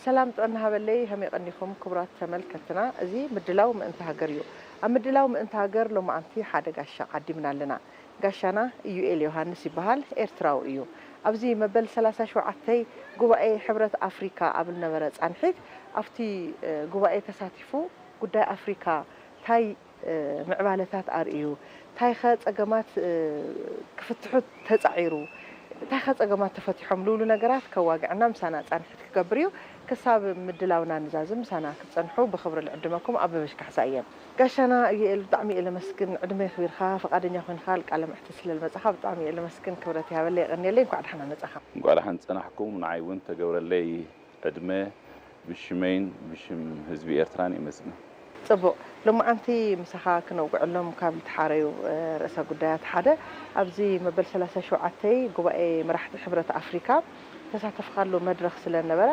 ሰላም ጥዕና ሃበለይ፣ ከመይ ቀኒኹም ክቡራት ተመልከትና? እዚ ምድላው ምእንቲ ሃገር እዩ። ኣብ ምድላው ምእንቲ ሃገር ሎማዓንቲ ሓደ ጋሻ ዓዲምና ኣለና። ጋሻና ኢዩኤል ዮሃንስ ይበሃል፣ ኤርትራዊ እዩ። ኣብዚ መበል ሰላሳ ሸውዓተይ ጉባኤ ሕብረት ኣፍሪካ ኣብ ዝነበረ ፃንሒት፣ ኣብቲ፣ እ፣ ጉባኤ ተሳቲፉ ጉዳይ ኣፍሪካ ታይ እ፣ ምዕባለታት ኣርእዩ፣ ታይኸ ጸገማት፣ እ፣ ክፍትሑ ተጻዒሩ፣ ታይኸ ጸገማት ተፈቲሖም ልብሉ ነገራት ከዋግዐና ምሳና ጻንሒት ክገብር እዩ። ክሳብ ምድላውና ንዛዝም ምሳና ክትጸንሑ ብኽብሪ ልዕድመኩም ኣበበሽ ካሕሳ እየ። ጋሻና ኢዩኤል ብጣዕሚ እየ ለመስግን፣ ዕድመ የኽቢርካ ፈቓደኛ ኮይንካ ቃለ መሕትት ስለ ልመጻኻ ብጣዕሚ እየ ለመስግን። ክብረት ይሃበለይ፣ የቐንየለይ፣ እንኳዕ ደሓና መጻኻ። እንኳዕ ደሓን ጸናሕኩም። ንዓይ እውን ተገብረለይ ዕድመ ብሽመይን ብሽም ህዝቢ ኤርትራን የመስግን። ጽቡቕ። ሎማዓንቲ ምሳኻ ክነውግዐሎም ካብ ዝተሓረዩ፣ እ፣ ርእሰ ጉዳያት ሓደ፣ ኣብዚ መበል ሰላሳ ሸውዓተይ ጉባኤ መራሕቲ ሕብረት ኣፍሪካ ተሳተፍካሉ መድረኽ ስለ ነበረ፣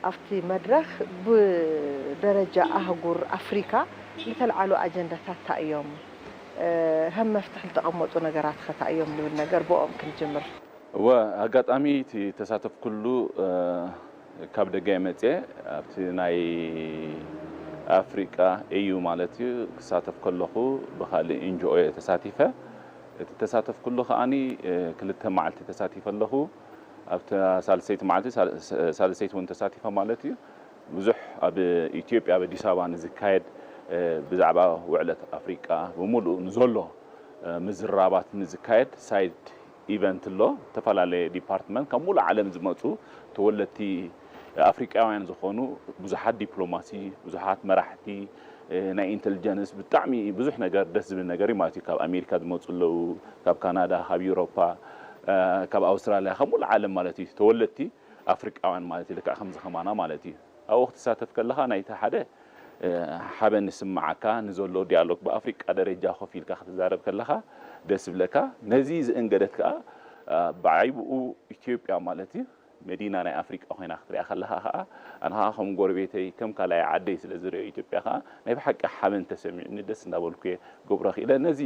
ኣብቲ መድረኽ ብደረጃ ኣህጉር ኣፍሪካ ዝተልዓሉ ኣጀንዳታት እንታይ እዮም? እ፣ ከም መፍትሒ ዝተቐመጡ ነገራት ከ እንታይ እዮም ንብል ነገር ብኦም ክንጅምር። እወ፣ ኣጋጣሚ እቲ ተሳተፍኩሉ፣ እ፣ ካብ ደገ እየ መጽየ። ኣብቲ ናይ ኣፍሪቃ ኤዩ ማለት እዩ ክሳተፍ ከለኹ ብኻልእ ኤን ጂ ኦ እየ ተሳቲፈ። እቲ ተሳተፍኩሉ ከኣኒ፣ እ፣ ክልተ መዓልቲ ተሳቲፈ ኣለኹ። ኣብታ ሳልሰይቲ መዓልቲ፣ ሳል-፣ ሳልሰይቲ እውን ተሳቲፈ ማለት እዩ። ብዙሕ ኣብ ኢትዮጵያ፣ ኣብ ኣዲስ ኣበባ ንዝካየድ፣ እ፣ ብዛዕባ ውዕለት ኣፍሪቃ ብምሉኡ ንዘሎ፣ እ፣ ምዝራባት ንዝካየድ ሳይድ ኢቨንት ኣሎ። ዝተፈላለየ ዲፓርትመንት ካብ ሙሉእ ዓለም ዝመፁ ተወለድቲ ኣፍሪቃውያን ዝኾኑ ብዙሓት ዲፕሎማሲ፣ ብዙሓት መራሕቲ፣ እ፣ ናይ ኢንተሊጀንስ ብጣዕሚ ብዙሕ ነገር ደስ ዝብል ነገር እዩ ማለት እዩ። ካብ ኣሜሪካ ዝመፁ ኣለዉ፣ ካብ ካናዳ፣ ካብ ዩሮፓ፣ እ፣ ካብ ኣውስትራልያ፣ ካብ ሙሉእ ዓለም ማለት እዩ። ተወለድቲ ኣፍሪቃውያን ማለት እዩ። ልክዕ ከምዚ ከማና ማለት እዩ። ኣብኡ ክትሳተፍ ከለኻ ናይቲ ሓደ፣ እ፣ ሓበን ይስምዓካ፣ ንዘሎ ዲያሎግ ብኣፍሪቃ ደረጃ ኮፍ ኢልካ ክትዛረብ ከለኻ ደስ ይብለካ። ነዚ ዝእንገደት ከኣ፣ እ፣ ብዓይብኡ ኢትዮጵያ ማለት እዩ መዲና ናይ ኣፍሪቃ ኮይና ክትሪኣ ከለኻ ከኣ ኣነ ከኣ ከም ጎረቤተይ ከም ካልኣይ ዓደይ ስለ ዝርእዮ ኢትዮጵያ ከኣ ናይ ብሓቂ ሓበን ተሰሚዑኒ ደስ እንዳበልኩ እየ ገብሮ ክኢለ። ነዚ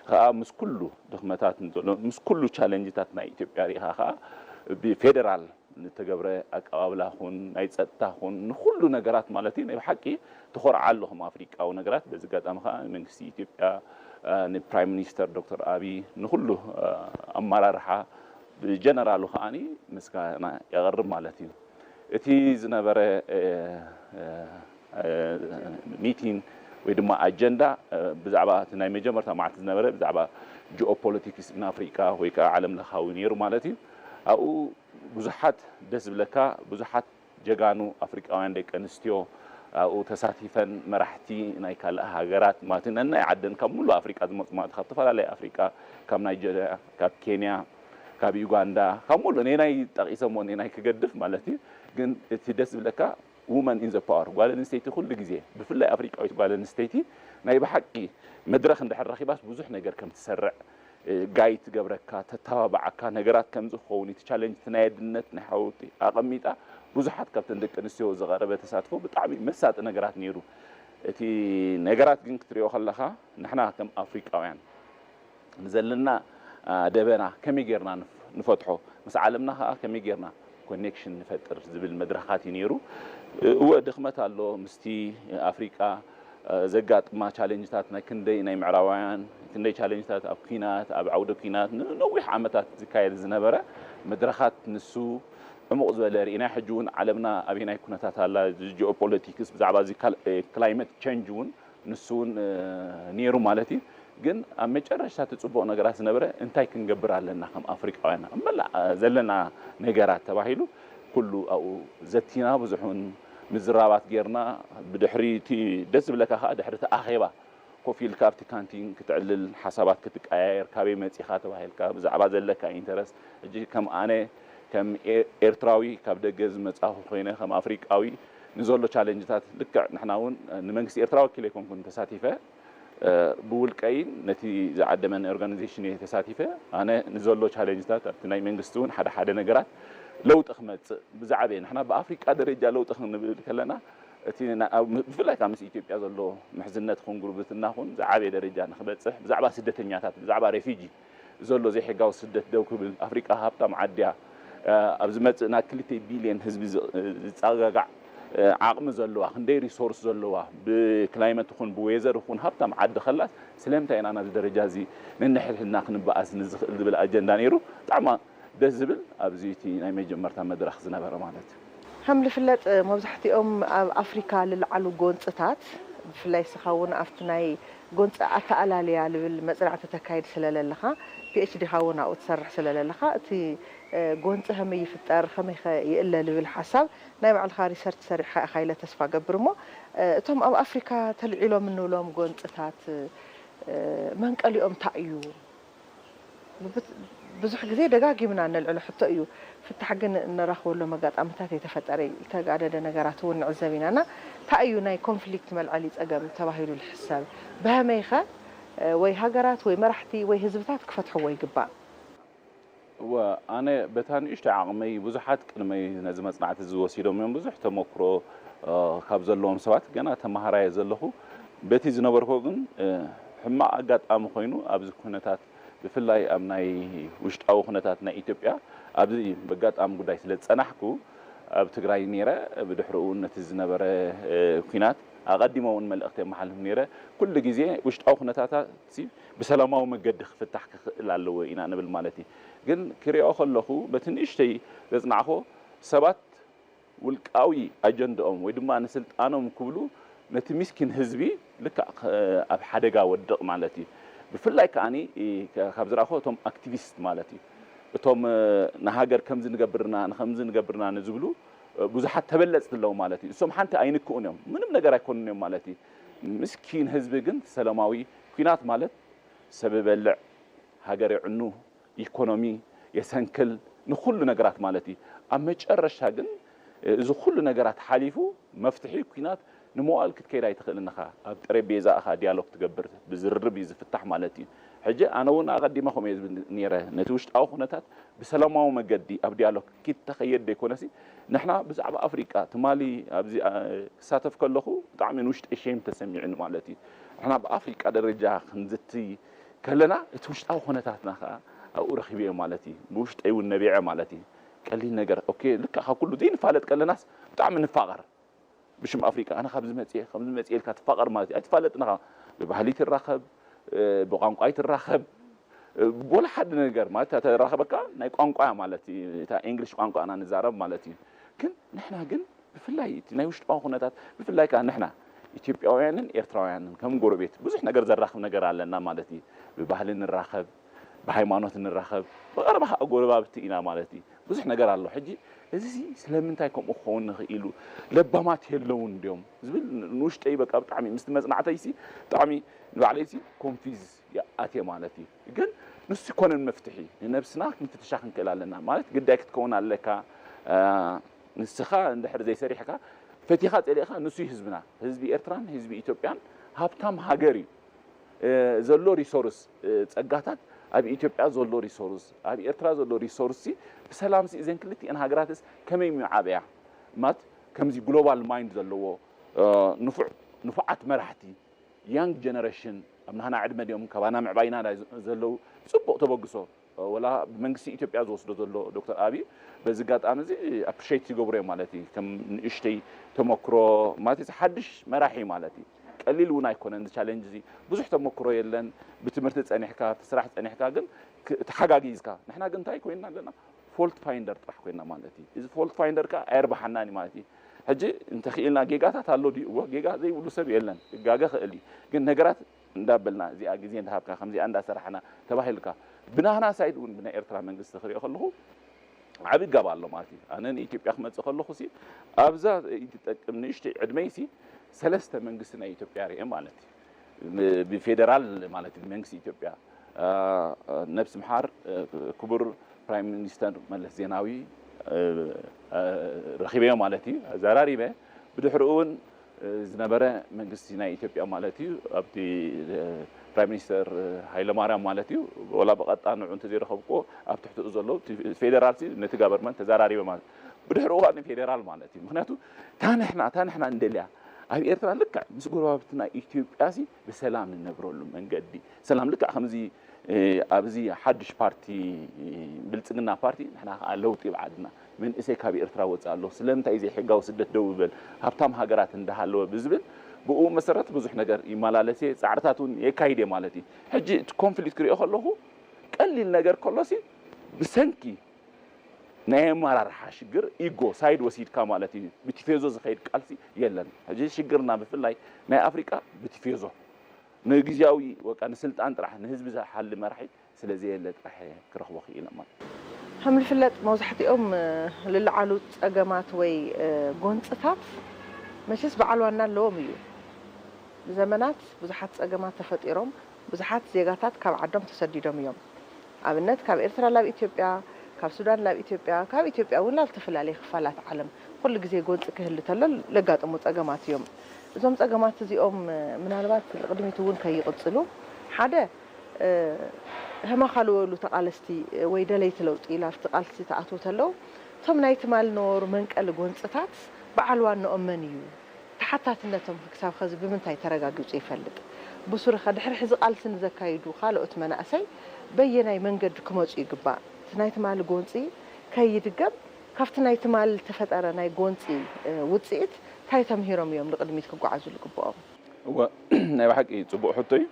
ከኣ ምስ ኩሉ ድኽመታት እንተሎ ምስ ኩሉ ቻለንጅታት ናይ ኢትዮጵያ ሪኢኻ ከኣ ብፌደራል ንተገብረ ኣቀባብላ ኹን ናይ ጸጥታ ኹን ንኹሉ ነገራት ማለት እዩ ናይ ብሓቂ ትኾርዓ ኣለኹም ኣፍሪቃዊ ነገራት። በዚ ኣጋጣሚ ከኣ ንመንግስቲ ኢትዮጵያ፣ እ፣ ንፕራይም ሚኒስተር ዶክተር ኣቢ ንኹሉ፣ እ፣ ኣመራርሓ ብጀነራሉ ከኣኒ ምስጋና የቕርብ ማለት እዩ። እቲ ዝነበረ፣ እ፣ እ፣ እ፣ ሚቲንግ ወይ ድማ ኣጀንዳ፣ እ፣ ብዛዕባ እቲ ናይ መጀመርታ መዓልቲ ዝነበረ ብዛዕባ ጂኦፖለቲክስ ኢን ኣፍሪቃ ወይ ከዓ ዓለም ለኻዊ ነይሩ ማለት እዩ። ኣብኡ ብዙሓት ደስ ዝብለካ ብዙሓት ጀጋኑ ኣፍሪቃውያን ደቂ ኣንስትዮ ኣብኡ ተሳቲፈን፣ መራሕቲ ናይ ካልእ ሃገራት ማለት እዩ፣ ነናይ ዓደን ካብ ሙሉእ ኣፍሪቃ ዝመፁ ማለት ካብ ዝተፈላለየ ኣፍሪቃ፣ ካብ ናይጀርያ፣ ካብ ኬንያ፣ ካብ ዩጋንዳ፣ ካብ ሙሉእ ነናይ ጠቒሰሞ ነናይ ክገድፍ ማለት እዩ። ግን እቲ ደስ ዝብለካ ውመን ኢን ዘ ፓወር፣ ጓል ኣንስተይቲ ኩሉ ግዜ ብፍላይ ኣፍሪቃዊት ጓል ኣንስተይቲ ናይ ብሓቂ መድረኽ እንድሕር ረኺባስ ብዙሕ ነገር ከም ትሰርዕ፣ እ፣ ጋይድ ትገብረካ፣ ተተባብዓካ፣ ነገራት ከምዚ ክኸውን እቲ ቻለንጅ እቲ ናይ ኣድነት ናይ ሓውቲ ኣቐሚጣ ብዙሓት ካብተን ደቂ ኣንስትዮ ዝቐረበ ተሳትፎ ብጣዕሚ መሳጢ ነገራት ነይሩ። እቲ ነገራት ግን ክትሪኦ ከለኻ ንሕና ከም ኣፍሪቃውያን ንዘለና፣ አ፣ ደበና ከመይ ጌርና ንፍ-፣ ንፈትሖ፣ ምስ ዓለምና ከኣ ከመይ ጌርና ኮኔክሽን ንፈጥር ዝብል መድረኻት እዩ ነይሩ። እወ፣ ድኽመት ኣሎ። ምስቲ ኣፍሪቃ፣ አ፣ ዘጋጥማ ቻለንጅታት ናይ ክንደይ ናይ ምዕራባውያን፣ ክንደይ ቻለንጅታት ኣብ ኲናት፣ ኣብ ዓውደ ኲናት ንነዊሕ ዓመታት ዝካየድ ዝነበረ መድረኻት ንሱ ዕሙቕ ዝበለ ርኢና። ሕጂ እውን ዓለምና ኣበየናይ ኩነታት ኣላ፣ እዚ ጂኦፖለቲክስ ብዛዕባ እዚ ካል-፣ እ፣ ክላይመት ቸንጅ እውን ንሱ እውን፣ እ፣ ነይሩ ማለት እዩ። ግን ኣብ መጨረሽታ እቲ ጽቡቕ ነገራት ዝነበረ እንታይ ክንገብር ኣለና ከም ኣፍሪቃውያን ኣብ መላእ፣ እ፣ ዘለና ነገራት ተባሂሉ ኩሉ ኣብኡ ዘቲና ብዙሕ እውን ምዝራባት ጌርና። ብድሕሪ እቲ ደስ ዝብለካ ከኣ ድሕሪ እቲ ኣኼባ ኮፍ ኢልካ ኣብቲ ካንቲን ክትዕልል፣ ሓሳባት ክትቀያየር፣ ካበይ መጺኻ ተባሂልካ፣ ብዛዕባ ዘለካ ኢንተረስት፣ ሕጂ ከም ኣነ፣ ከም ኤ-፣ ኤርትራዊ ካብ ደገ ዝመጻኹ ኮይነ፣ ከም ኣፍሪቃዊ ንዘሎ ቻለንጅታት፣ ልክዕ ንሕና እውን ንመንግስቲ ኤርትራ ወኪለ ኣይኮንኩን ተሳቲፈ፣ እ፣ ብውልቀይን ነቲ ዝዓደመኒ ኦርጋናይዜሽን እየ ተሳቲፈ። ኣነ ንዘሎ ቻለንጅታት ኣብቲ ናይ መንግስቲ እውን ሓደ ሓደ ነገራት ለውጢ ክመጽእ ብዛዕበየ፣ ንሕና ብኣፍሪቃ ደረጃ ለውጢ ክንብል ከለና፣ እቲ ና-፣ ኣብ፣ ብፍላይ ካብ ምስ ኢትዮጵያ ዘሎ ምሕዝነት ኹን ጉርብትና ኹን ዝዓበየ ደረጃ ንክበጽሕ፣ ብዛዕባ ስደተኛታት፣ ብዛዕባ ሬፊጂ ዘሎ ዘይሕጋዊ ስደት ደው ክብል፣ ኣፍሪቃ ሃብታም ዓዲ እያ። እ፣ ኣብ ዝመጽእ ናብ ክልተ ቢልዮን ህዝቢ ዝ-፣ ዝጸጋጋዕ ዓቕሚ ዘለዋ፣ ክንደይ ሪሶርስ ዘለዋ፣ ብክላይመት ይኹን ብዌዘር ይኹን ሃብታም ዓዲ ከላስ፣ ስለምንታይ ኢና ናብዚ ደረጃ እዚ ነንሕድሕድና ክንበኣስ ንዝኽእል ዝብል ኣጀንዳ ነይሩ። ብጣዕሚ ደስ ዝብል፣ ኣብዚ እቲ ናይ መጀመርታ መድረኽ ዝነበረ ማለት እዩ። ከም ዝፍለጥ፣ መብዛሕትኦም ኣብ ኣፍሪካ ዝለዓሉ ጎንፅታት፣ ብፍላይ ንስኻ እውን ኣብቲ ናይ ጎንፂ ኣተኣላልያ ዝብል መፅናዕቲ ተካይድ ስለዘለኻ፣ ፒኤችዲኻ እውን ኣብኡ ትሰርሕ ስለዘለኻ፣ እቲ ጎንፂ ከመይ ይፍጠር፣ ከመይ ከ ይእለ ዝብል ሓሳብ ናይ ባዕልኻ ሪሰርች ሰሪሕኻ ኢኻ ኢለ ተስፋ ገብር። እሞ እቶም ኣብ ኣፍሪካ ተልዒሎም እንብሎም ጎንፅታት መንቀሊኦም እንታይ እዩ? ብዙሕ ግዜ ደጋጊምና እነልዕሎ ሕቶ እዩ። ፍታሕ ግን እንረኽበሎም ኣጋጣምታት ኣይተፈጠረ እዩ። ዝተጋደደ ነገራት እውን ንዕዘብ ኢና። እና እንታይ እዩ ናይ ኮንፍሊክት መልዐሊ ፀገም ተባሂሉ ዝሕሰብ? ብኸመይኸ ወይ ሃገራት ወይ መራሕቲ ወይ ህዝብታት ክፈትሕዎ ይግባእ? እወ፣ ኣነ በታ ንእሽተይ ዓቕመይ ብዙሓት ቅድመይ ነዚ መጽናዕቲ እዚ ወሲዶም እዮም። ብዙሕ ተመክሮ ካብ ዘለዎም ሰባት፣ ገና ተመሃራይ ዘለኹ። በቲ ዝነበርኩ ግን ሕማቕ ኣጋጣሚ ኮይኑ ኣብዚ ኩነታት፣ ብፍላይ ኣብ ናይ ውሽጣዊ ኩነታት ናይ ኢትዮጵያ ኣብዚ በጋጣሚ ጉዳይ ስለ ዝጸናሕኩ ኣብ ትግራይ ነይረ። ብድሕሪኡ እውን ነቲ ዝነበረ ኩናት ኣቐዲመ እውን መልእኽቲ የመሓልፍ ነይረ። ኩሉ ግዜ ውሽጣዊ ኩነታታት ብሰላማዊ መገዲ ክፍታሕ ክኽእል ኣለዎ ኢና ንብል ማለት እዩ። ግን ክሪኦ ከለኹ በቲ ንእሽተይ ዘጽናዕኮ ሰባት ውልቃዊ ኣጀንድኦም ወይ ድማ ንስልጣኖም ክብሉ ነቲ ሚስኪን ህዝቢ ልክዕ ኣብ ሓደጋ ወድቕ ማለት እዩ። ብፍላይ ከዓኒ ካብ ዝረኣኹ እቶም ኣክቲቪስት ማለት እዩ። እቶም ንሃገር ከምዚ ንገብርና ንከምዚ ንገብርና ንዝብሉ ብዙሓት ተበለፅቲ ኣለዉ ማለት እዩ። እሶም ሓንቲ ኣይንክኡን እዮም፣ ምንም ነገር ኣይኮኑን እዮም ማለት እዩ። ምስኪን ህዝቢ ግን ሰላማዊ ኲናት ማለት ሰብ ይበልዕ፣ ሃገር የዕኑ፣ ኢኮኖሚ የሰንክል፣ ንኹሉ ነገራት ማለት እዩ። ኣብ መጨረሻ ግን እዚ ኩሉ ነገራት ሓሊፉ መፍትሒ ኲናት ንመዋእል ክትከይድ ኣይትኽእልን ኢኻ። ኣብ ጠረጴዛ ኢኻ ዲያሎግ ትገብር፣ ብዝርርብ እዩ ዝፍታሕ ማለት እዩ። ሕጂ ኣነ እውን ኣቐዲመ ከምኡ እየ ዝብል ነይረ። ነቲ ውሽጣዊ ኩነታት ብሰላማዊ መገዲ ኣብ ዲያሎግ ኪድ ተኸየድ ዘይኮነሲ፣ ንሕና ብዛዕባ ኣፍሪቃ ትማሊ ኣብዚ ክሳተፍ ከለኹ ብጣዕሚ ንውሽጠይ ሼም ተሰሚዑኒ ማለት እዩ። ንሕና ብኣፍሪቃ ደረጃ ክንዝቲ ከለና እቲ ውሽጣዊ ኩነታትና ከዓ ኣብኡ ረኺበዮ ማለት እዩ። ብውሽጠይ እውን ነቢዐ ማለት እዩ። ቀሊል ነገር ኦኬ፣ ልክዕ ካብ ኩሉ ዘይንፋለጥ ከለናስ ብጣዕሚ ንፋቐር። ብሽም ኣፍሪቃ ኣነ ካብዚ መፅየ ከምዚ መፅየ ኢልካ ትፋቐር ማለት እዩ። ኣይትፋለጥን ኢኻ። ብባህሊ ትራኸብ፣ ብቋንቋ ኣይትራኸብ፣ ወላ ሓደ ነገር ማለት እታ ተራኸበካ ናይ ቋንቋ ማለት እዩ። እታ ኤንግሊሽ ቋንቋ ኢና ንዛረብ ማለት እዩ። ግን ንሕና ግን ብፍላይ እቲ ናይ ውሽጣዊ ኩነታት ብፍላይ ከዓ ንሕና ኢትዮጵያውያንን ኤርትራውያንን ከም ጎረቤት ብዙሕ ነገር ዘራኽብ ነገር ኣለና ማለት እዩ። ብባህሊ ንራኸብ፣ ብሃይማኖት ንራኸብ፣ ብቐረባ ከዓ ጎረባብቲ ኢና ማለት እዩ። ብዙሕ ነገር ኣሎ። ሕጂ እዚ ስለምንታይ ከምኡ ክኸውን ንኽኢሉ ለባማት የለውን ድዮም ዝብል ንውሽጠይ በቃ ብጣዕሚ ምስቲ መፅናዕተይሲ ብጣዕሚ ንባዕለይሲ ኮንፊዝ ይኣትየ ማለት እዩ። ግን ንሱ ይኮነን መፍትሒ ንነብስና ክንፍትሻ ክንክእል ኣለና ማለት ግዳይ ክትከውን ኣለካ። ንስኻ እንድሕር ዘይሰሪሕካ ፈቲኻ ጸሊእኻ ንሱ እዩ ህዝብና። ህዝቢ ኤርትራን ህዝቢ ኢትዮጵያን ሃብታም ሃገር እዩ። ዘሎ ሪሶርስ ጸጋታት ኣብ ኢትዮጵያ ዘሎ ሪሶርስ ኣብ ኤርትራ ዘሎ ሪሶርስ ብሰላምሲ እዘን ክልቲኤን ሃገራትስ ከመይ ምዓበያ ማለት ከምዚ ግሎባል ማይንድ ዘለዎ ንፉዓት መራሕቲ ያንግ ጀነሬሽን ኣብ ናህና ዕድመ ድዮም ካባና ምዕባይና ዘለዉ ጽቡቕ ተበግሶ ወላ ብመንግስቲ ኢትዮጵያ ዝወስዶ ዘሎ ዶክተር ኣብይ በዚ ኣጋጣሚ እዚ ኣፕሪሼት ይገብሮ እዮም ማለት እዩ። ከም ንእሽተይ ተመክሮ ማለት እዩ። ሓድሽ መራሒ ማለት እዩ። ቀሊል እውን ኣይኮነን እዚ ቻሌንጅ እዚ። ብዙሕ ተመክሮ የለን። ብትምህርቲ ጸኒሕካ፣ ብስራሕ ጸኒሕካ ግን ተሓጋጊዝካ። ንሕና ግን እንታይ ኮይንና ኣለና? ፎልት ፋይንደር ጥራሕ ኮይና ማለት እዩ። እዚ ፎልት ፋይንደር ከዓ ኣየርባሓናን እዩ ማለት እዩ። ሕጂ እንተኽኢልና ጌጋታት ኣሎ ድዩ? እወ ጌጋ ዘይብሉ ሰብ የለን። ክጋገ ክእል እዩ። ግን ነገራት እንዳበልና እዚኣ ግዜ እንዳሃብካ ከምዚኣ እንዳሰራሕና ተባሂልካ ብናህና ሳይድ እውን ብናይ ኤርትራ መንግስቲ ክሪኦ ከለኹ ዓብ ይጋብ ኣሎ ማለት እዩ። ኣነ ንኢትዮጵያ ክመፅእ ከለኹ ሲ ኣብዛ ትጠቅም ንእሽተይ ዕድመይ ሲ ሰለስተ መንግስቲ ናይ ኢትዮጵያ ርኤ ማለት እዩ። ብፌደራል ማለት እዩ መንግስቲ ኢትዮጵያ ነብስ ምሓር ክቡር ፕራይም ሚኒስተር መለስ ዜናዊ ረኺበዮ ማለት እዩ። ኣዘራሪበ ብድሕሪኡ እውን ዝነበረ መንግስቲ ናይ ኢትዮጵያ ማለት እዩ ኣብቲ ፕራይም ሚኒስተር ሃይለማርያም ማለት እዩ ወላ ብቐጥታ ንዑ እንተዘይረኸብኩዎ ኣብ ትሕትኡ ዘለዉ ፌደራል ነቲ ጋቨርመንት ተዘራሪበ ማለት ብድሕሪኡ ከዓ ንፌደራል ማለት እዩ። ምክንያቱ እታ ንሕና እታ ንሕና እንደልያ ኣብ ኤርትራ ልክዕ ምስ ጎረባብትና ኢትዮጵያ ሲ ብሰላም ንነብረሉ መንገዲ ሰላም ልክዕ ከምዚ ኣብዚ ሓድሽ ፓርቲ ብልፅግና ፓርቲ ንሕና ከዓ ለውጢ ብዓድና መንእሰይ ካብ ኤርትራ ወፅእ ኣሎ፣ ስለምንታይ ዘይሕጋዊ ስደት ደው ይበል፣ ሃብታም ሃገራት እንዳሃለወ ብዝብል፣ ብኡ መሰረት ብዙሕ ነገር ይመላለስ እየ፣ ፃዕርታት እውን የካይድ እየ ማለት እዩ። ሕጂ እቲ ኮንፍሊክት ክሪኦ ከለኹ ቀሊል ነገር ከሎሲ ብሰንኪ ናይ ኣመራርሓ ሽግር ኢጎ ሳይድ ወሲድካ ማለት እዩ። ብቲፌዞ ዝኸይድ ቃልሲ የለን። ሕጂ ሽግርና ብፍላይ ናይ ኣፍሪቃ ብቲፌዞ ንግዜያዊ ወቃ ንስልጣን ጥራሕ ንህዝቢ ዝሓሊ መራሒ ስለ ዘየለ ጥራሕ ክረኽቦ ክኢለ ማለት እዩ። ከም ዝፍለጥ መብዛሕትኦም ልለዓሉ ፀገማት ወይ ጎንፅታት መቸስ በዓል ዋና ኣለዎም እዩ። ንዘመናት ብዙሓት ፀገማት ተፈጢሮም ብዙሓት ዜጋታት ካብ ዓዶም ተሰዲዶም እዮም። ኣብነት ካብ ኤርትራ ናብ ኢትዮጵያ፣ ካብ ሱዳን ናብ ኢትዮጵያ፣ ካብ ኢትዮጵያ እውን ናብ ዝተፈላለየ ክፋላት ዓለም ኩሉ ግዜ ጎንፂ ክህሊ ተሎ ለጋጥሙ ፀገማት እዮም። እዞም ፀገማት እዚኦም ምናልባት ንቕድሚት እውን ከይቕፅሉ ሓደ ህመኻልወሉ ተቓለስቲ ወይ ደለይቲ ለውጢ ኢላ ኣብቲ ቃልሲ ተኣትዉ ተለው እቶም ናይ ትማል ነበሩ መንቀሊ ጎንፅታት በዓል ዋንኦም መን እዩ? ተሓታትነቶም ክሳብ ኸዚ ብምንታይ ተረጋጊፁ ይፈልጥ? ብሱሪ ኸ ድሕሪ ሕዚ ቃልሲ ንዘካይዱ ካልኦት መናእሰይ በየናይ መንገዲ ክመፁ ይግባእ? እቲ ናይ ትማሊ ጎንፂ ከይድገም ካብቲ ናይ ትማሊ ዝተፈጠረ ናይ ጎንፂ ውፅኢት እንታይ ተምሂሮም እዮም ንቕድሚት ክጓዓዙ ዝግብኦም? እወ ናይ ብሓቂ ፅቡቕ ሕቶ እዩ።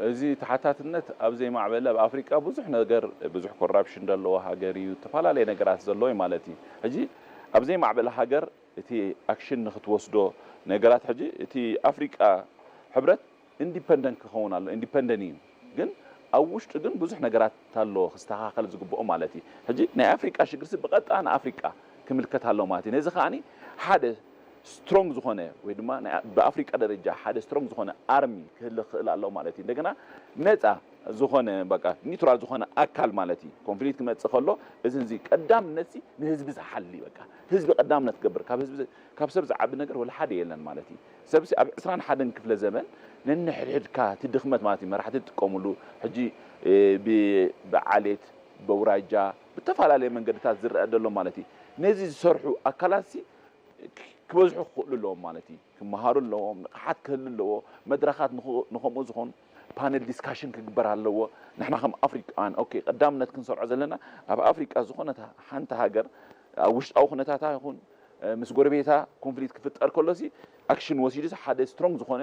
እዚ ተሓታትነት ኣብ ዘይማዕበለ ኣብ ኣፍሪቃ ብዙሕ ነገር ብዙሕ ኮራፕሽን ዘለዎ ሃገር እዩ፣ ዝተፈላለየ ነገራት ዘለዎ እዩ ማለት እዩ። ሕጂ ኣብ ዘይማዕበለ ሃገር እቲ ኣክሽን ንክትወስዶ ነገራት ሕጂ እቲ ኣፍሪቃ ሕብረት ኢንዲፐንደንት ክኸውን ኣሎ ኢንዲፐንደንት እዩ፣ ግን ኣብ ውሽጡ ግን ብዙሕ ነገራት ኣሎ ክስተኻኸል ዝግብኦ ማለት እዩ። ሕጂ ናይ ኣፍሪቃ ሽግርሲ ብቐጥታ ንኣፍሪቃ ክምልከት ኣሎ ማለት እዩ። ነዚ ከዓኒ ሓደ ስትሮንግ ዝኾነ ወይ ድማ ብኣፍሪቃ ደረጃ ሓደ ስትሮንግ ዝኾነ ኣርሚ ክህለ ክኽእል ኣለዎ ማለት እዩ። እንደገና ነፃ ዝኾነ በቃ ኒውትራል ዝኾነ ኣካል ማለት እዩ። ኮንፍሊክት ክመፅእ ከሎ እዚ እዚ ቀዳምነት ንህዝቢ ዝሓሊ በቃ ህዝቢ ቀዳምነት ክገብር ካብ ህዝቢ ካብ ሰብ ዝዓቢ ነገር ወላ ሓደ የለን ማለት እዩ። ሰብሲ ኣብ ዕስራን ሓደን ክፍለ ዘመን ነንሕድሕድካ እቲ ድኽመት ማለት እዩ መራሕቲ ዝጥቀምሉ ሕጂ ብዓሌት በውራጃ ብተፈላለየ መንገድታት ዝረአ ዘሎ ማለት እዩ። ነዚ ዝሰርሑ ኣካላት ሲ ክበዝሑ ክኽእሉ ኣለዎም ማለት እዩ። ክመሃሩ ኣለዎም፣ ንቕሓት ክህሉ ኣለዎ፣ መድረኻት ንኸምኡ ዝኾኑ ፓነል ዲስካሽን ክግበር ኣለዎ። ንሕና ከም ኣፍሪቃውያን ኦኬ ቀዳምነት ክንሰርዖ ዘለና ኣብ ኣፍሪቃ ዝኾነት ሓንቲ ሃገር ኣብ ውሽጣዊ ኩነታታ ይኹን ምስ ጎረቤታ ኮንፍሊክት ክፍጠር ከሎሲ ኣክሽን ወሲዱስ ሓደ ስትሮንግ ዝኾነ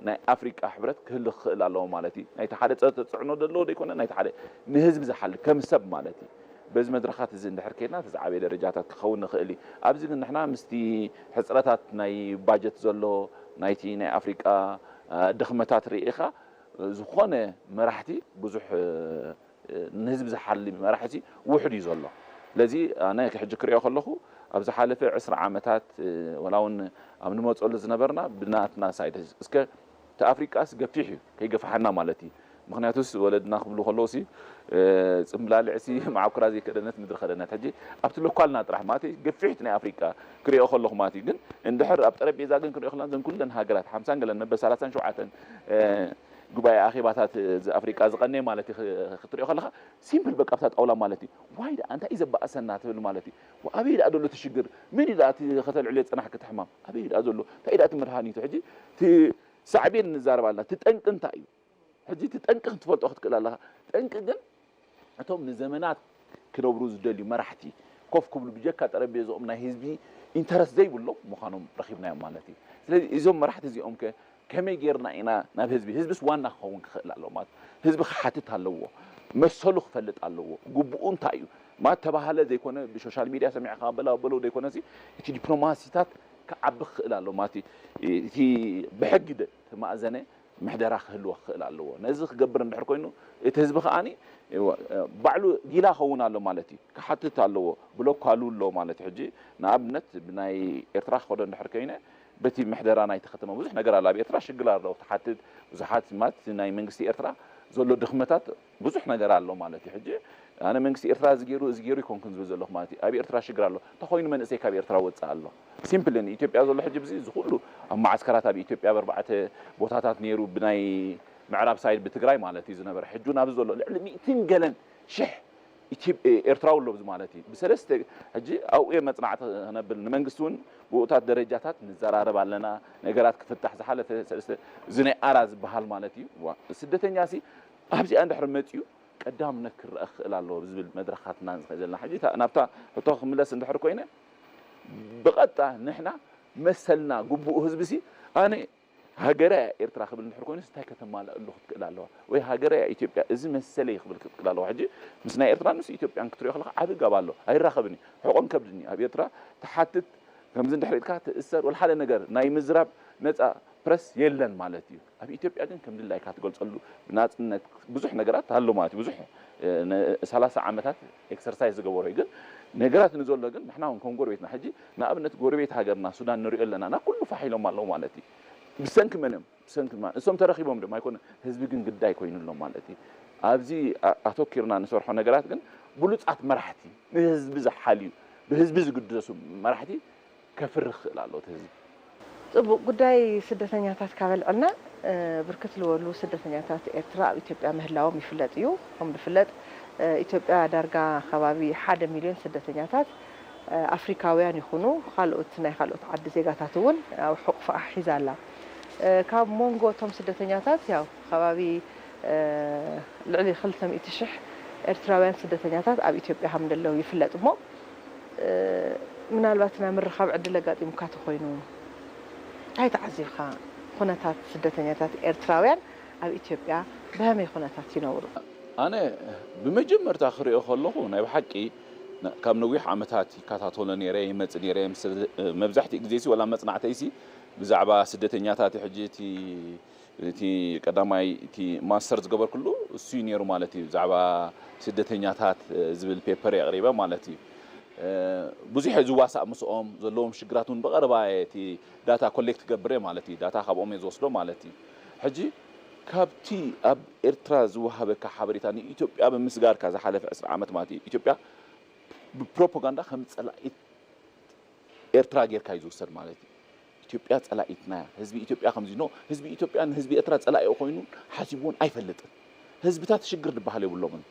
ናይ ኣፍሪቃ ሕብረት ክህሉ ክኽእል ኣለዎ ማለት እዩ። ናይቲ ሓደ ተፅዕኖ ዘለዎ ዘይኮነ ናይቲ ሓደ ንህዝቢ ዝሓሊ ከም ሰብ ማለት እዩ። በዚ መድረኻት እዚ እንድሕር ከይድና እቲ ዝዓበየ ደረጃታት ክኸውን ንኽእል እዩ። ኣብዚ ግን ንሕና ምስቲ ሕፅረታት ናይ ባጀት ዘሎ ናይቲ ናይ ኣፍሪቃ ድኽመታት ርኢኻ ዝኾነ መራሕቲ ብዙሕ ንህዝቢ ዝሓሊ መራሒ ሲ ውሑድ እዩ ዘሎ። ስለዚ ኣነ ሕጂ ክሪኦ ከለኹ ኣብ ዝሓለፈ ዕስራ ዓመታት ወላ እውን ኣብ ንመፀሉ ዝነበርና ብናትና ሳይድ እስከ እቲ ኣፍሪቃስ ገፊሕ እዩ ከይገፍሓና ማለት እዩ። ምክንያቱስ ወለድና ክብሉ ከለዉ ሲ ፅምብላሊዕ ሲ መዓኩራ ዘይከደነት ምድሪ ከደነት። ሕጂ ኣብቲ ሎኳልና ጥራሕ ማለት እዩ ገፊሕቲ ናይ ኣፍሪቃ ክሪኦ ከለኹ ማለት እዩ። ግን እንድሕር ኣብ ጠረጴዛ ግን ክሪኦ ከለና ዘን ኩለን ሃገራት ሓምሳን ገለን መበል ሰላሳን ሸውዓተን ጉባኤ ኣኼባታት እዚ ኣፍሪቃ ዝቐነየ ማለት እዩ ክትሪኦ ከለኻ ሲምፕል በቃ ኣብታ ጣውላ ማለት እዩ ዋይ ደኣ እንታይ እዩ ዘባእሰና ትብል ማለት እዩ ኣበይ ደኣ ዘሎ እቲ ሽግር ምን እዩ ደኣ እቲ ከተልዕሎ የፀናሕክ እቲ ሕማም ኣበይ ደኣ ዘሎ እንታይ ደኣ እቲ መድሃኒቱ ሕጂ እቲ ሳዕቤን ንዛረብ ኣለና እቲ ጠንቂ እንታይ እዩ ሕጂ እቲ ጠንቂ ክትፈልጦ ክትክእል ኣለኻ ጠንቂ ግን እቶም ንዘመናት ክነብሩ ዝደልዩ መራሕቲ ኮፍ ክብሉ ብጀካ ጠረጴዝኦም ናይ ህዝቢ ኢንተረስት ዘይብሎም ምዃኖም ረኺብናዮም ማለት እዩ። ስለዚ እዞም መራሕቲ እዚኦም ከ ከመይ ጌርና ኢና ናብ ህዝቢ ህዝብስ ዋና ክኸውን ክኽእል ኣለዎ ማለት ህዝቢ ክሓትት ኣለዎ መሰሉ ክፈልጥ ኣለዎ ግቡኡ እንታይ እዩ ማለት ተባህለ ዘይኮነ ብሶሻል ሚድያ ሰሚዕካ በላ በሎ ዘይኮነ እቲ ዲፕሎማሲታት ክዓቢ ክኽእል ኣለዎ ማለት እቲ ብሕጊ ተማእዘነ ምሕደራ ክህልዎ ክኽእል ኣለዎ። ነዚ ክገብር እንድሕር ኮይኑ እቲ ህዝቢ ከዓኒ ባዕሉ ጊላ ኸውን ኣሎ ማለት እዩ። ክሓትት ኣለዎ። ብሎክ ኣሉ ኣሎ ማለት እዩ። ሕጂ ንኣብነት ብናይ ኤርትራ ክኸዶ እንድሕር ኮይነ በቲ ምሕደራ ናይቲ ከተማ ብዙሕ ነገር ኣሎ። ኣብ ኤርትራ ሽግር ኣሎ። ትሓትት ብዙሓት ማለት ናይ መንግስቲ ኤርትራ ዘሎ ድኽመታት ብዙሕ ነገር ኣሎ ማለት እዩ። ሕጂ ኣነ መንግስቲ ኤርትራ እዚ ገይሩ እዚ ገይሩ ይኮንኩን ዝብል ዘለኹ ማለት እዩ። ኣብ ኤርትራ ሽግር ኣሎ። እንተኾይኑ መንእሰይ ካብ ኤርትራ ወፅእ ኣሎ። ሲምፕል ን ኢትዮጵያ ዘሎ ሕጂ ብዚ እዚ ኩሉ ኣብ መዓስከራት ኣብ ኢትዮጵያ ኣብ ኣርባዕተ ቦታታት ነይሩ ብናይ ምዕራብ ሳይድ ብትግራይ ማለት እዩ ዝነበረ ሕጂ እውን ኣብዚ ዘሎ ልዕሊ ሚእትን ገለን ሽሕ ኤርትራዊ ኣሎ ብዚ ማለት እዩ ብሰለስተ ሕጂ ኣብኡ እየ መፅናዕቲ ክነብል ንመንግስቲ እውን ብኡታት ደረጃታት ንዘራረብ ኣለና ነገራት ክፍታሕ ዝሓለፈ ሰለስተ እዚ ናይ ኣራ ዝበሃል ማለት እዩ ስደተኛ ሲ ኣብዚኣ እንድሕር መፅዩ ቀዳምነት ክረአ ክኽእል ኣለዎ ብዝብል መድረኻትና ንዝኸ ዘለና። ሕጂ እታ ናብታ ሕቶ ክምለስ እንድሕር ኮይነ፣ ብቐጥታ ንሕና መሰልና ግቡኡ ህዝቢ ሲ ኣነ ሃገረ ኤርትራ ክብል እንድሕር ኮይኑ እንታይ ከተማልእ ኣለኹ ትክእል ኣለዋ ወይ ሃገረ ኢትዮጵያ እዚ መሰለይ ክብል ክትክእል ኣለዋ። ሕጂ ምስ ናይ ኤርትራን ምስ ኢትዮጵያን ክትሪኦ ከለካ ዓቢ ጋብ ኣሎ። ኣይራኸብን እዩ። ሕቆን ከብድን እዩ። ኣብ ኤርትራ ትሓትት ከምዚ እንድሕር ኢልካ ትእሰር ወላ ሓደ ነገር ናይ ምዝራብ ነጻ ፕረስ የለን ማለት እዩ። ኣብ ኢትዮጵያ ግን ከም ድላይካ ትገልጸሉ ብናጽነት ብዙሕ ነገራት ኣሎ ማለት እዩ። ብዙሕ እ፣ ነ- ሰላሳ ዓመታት ኤክሰርሳይዝ ዝገበሮ እዩ። ግን ነገራት ንዘሎ ግን ንሕና እውን ከም ጎረቤትና ሕጂ ንኣብነት ጎረቤት ሃገርና ሱዳን ንሪኦ ኣለና። ና ኩሉ ፋሕ ኢሎም ኣለዉ ማለት እዩ። ብሰንኪ መን እዮም? ብሰንኪ ማ እሶም ተረኺቦም ድም ኣይኮነ ህዝቢ ግን ግዳይ ኮይኑሎም ማለት እዩ። ኣብዚ ኣ- ኣተኪርና ንሰርሖ ነገራት ግን ብሉጻት መራሕቲ ንህዝቢ ዝሓልዩ ብህዝቢ ዝግደሱ መራሕቲ ከፍሪ ክኽእል ኣለዎ እቲ ህዝቢ። ጽቡቕ ጉዳይ ስደተኛታት ካበልዕልና ብርክት ዝበሉ ስደተኛታት ኤርትራ ኣብ ኢትዮጵያ ምህላዎም ይፍለጥ እዩ። ከም ዝፍለጥ ኢትዮጵያ ዳርጋ ከባቢ ሓደ ሚልዮን ስደተኛታት ኣፍሪካውያን ይኹኑ ካልኦት ናይ ካልኦት ዓዲ ዜጋታት እውን ኣብ ሕቑፋ ሒዛ ኣላ። ካብ መንጎ እቶም ስደተኛታት ያው ከባቢ ልዕሊ ክልተ ሚእቲ ሽሕ ኤርትራውያን ስደተኛታት ኣብ ኢትዮጵያ ከም ዘለዉ ይፍለጥ እሞ ምናልባት ናይ ምርኻብ ዕድል ኣጋጢሙካ ተኾይኑ እንታይ ተዓዚብካ? ኩነታት ስደተኛታት ኤርትራውያን ኣብ ኢትዮጵያ ብኸመይ ኩነታት ይነብሩ? ኣነ ብመጀመርታ ክሪኦ ከለኹ ናይ ብሓቂ ን- ካብ ነዊሕ ዓመታት ይከታተሎ ነይረ ይመጽእ ነይረ ምስ- መብዛሕትኡ ግዜ ሲ ወላ መጽናዕተይ ሲ ብዛዕባ ስደተኛታት ሕጂ እቲ እቲ ቀዳማይ እቲ ማስተር ዝገበርኩሉ እሱ እዩ ነይሩ ማለት እዩ። ብዛዕባ ስደተኛታት ዝብል ፔፐር የቕሪበ ማለት እዩ። ብዙሕ ዝዋሳእ ምስኦም ዘለዎም ሽግራት እውን ብቐረባ እቲ ዳታ ኮሌክት ገብረ ማለት እዩ። ዳታ ካብኦም እየ ዝወስዶ ማለት እዩ። ሕጂ ካብቲ ኣብ ኤርትራ ዝወሃበካ ሓበሬታ ንኢትዮጵያ ብምስጋርካ ዝሓለፈ ዕስራ ዓመት ማለት እዩ። ኢትዮጵያ ብፕሮፓጋንዳ ከም ጸላኢት ኤርትራ ጌርካ እዩ ዝውሰድ ማለት እዩ። ኢትዮጵያ ጸላኢትና እያ። ህዝቢ ኢትዮጵያ ከምዚ ኖ ህዝቢ ኢትዮጵያ ንህዝቢ ኤርትራ ጸላኢ ኮይኑ ሓሲብዎን ኣይፈልጥን። ህዝብታት ሽግር ዝበሃል የብሎምን።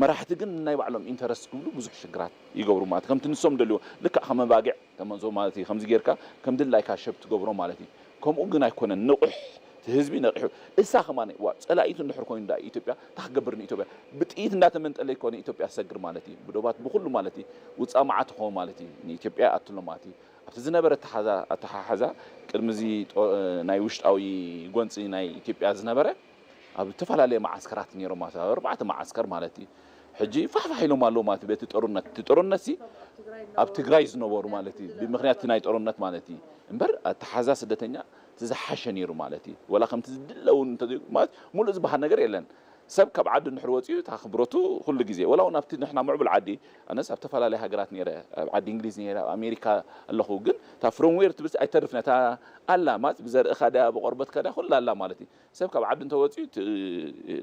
መራሕቲ ግን ናይ ባዕሎም ኢንተረስት ክብሉ ብዙሕ ሽግራት ይገብሩ ማለት ከምቲ ንሶም ደልዎ ልክዕ ከም ኣባጊዕ ተመንዞ ማለት እዩ። ከምዚ ጌርካ ከም ድላይካ ሸብ ትገብሮ ማለት እዩ። ከምኡ ግን ኣይኮነን። ንቑሕ እቲ ህዝቢ ነቒሑ እሳ ከማን ዋ ጸላኢቱ እንድሕር ኮይኑ ዳ ኢትዮጵያ እንታይ ክገብር ንኢትዮጵያ ብጥይት እንዳተመንጠለ ይኮነ ኢትዮጵያ ሰግር ማለት እዩ። ብዶባት ብኩሉ ማለት እዩ። ውፃእ መዓት ይኸውን ማለት እዩ። ንኢትዮጵያ ኣትሎ ማለት እዩ። ኣብቲ ዝነበረ ኣተሓዛ ኣተሓሓዛ ቅድሚ እዚ ጦ- ናይ ውሽጣዊ ጎንፂ ናይ ኢትዮጵያ ዝነበረ ኣብ ዝተፈላለየ መዓስከራት ነይሮም ማለት ኣብ ኣርባዕተ መዓስከር ማለት እዩ። ሕጂ ፋሕፋሕ ኢሎም ኣለዉ ማለት በቲ ጦርነት እቲ ጦርነት ሲ ኣብ ትግራይ ዝነበሩ ማለት እዩ። ብምክንያት እቲ ናይ ጦርነት ማለት እዩ። እምበር ኣተሓዛ ስደተኛ እቲ ዝሓሸ ነይሩ ማለት እዩ። ወላ ከምቲ ዝድለ እውን እንተዘይ ማለት ሙሉእ ዝበሃል ነገር የለን። ሰብ ካብ ዓዱ እንድሕር ወፂኡ እታ ክብረቱ ኩሉ ግዜ ወላ እውን ኣብቲ ንሕና ምዕቡል ዓዲ ኣነስ ኣብ ተፈላለየ ሃገራት ነይረ ኣብ ዓዲ እንግሊዝ ነይረ ኣብ ኣሜሪካ ኣለኹ ግን እታ ፍሮምዌር ትብል ኣይተርፍን እታ ኣላ ማለት ብዘርእኻ ድያ ብቆርበትካ ድያ ኩላ ኣላ ማለት እዩ። ሰብ ካብ ዓዱ እንተወፂኡ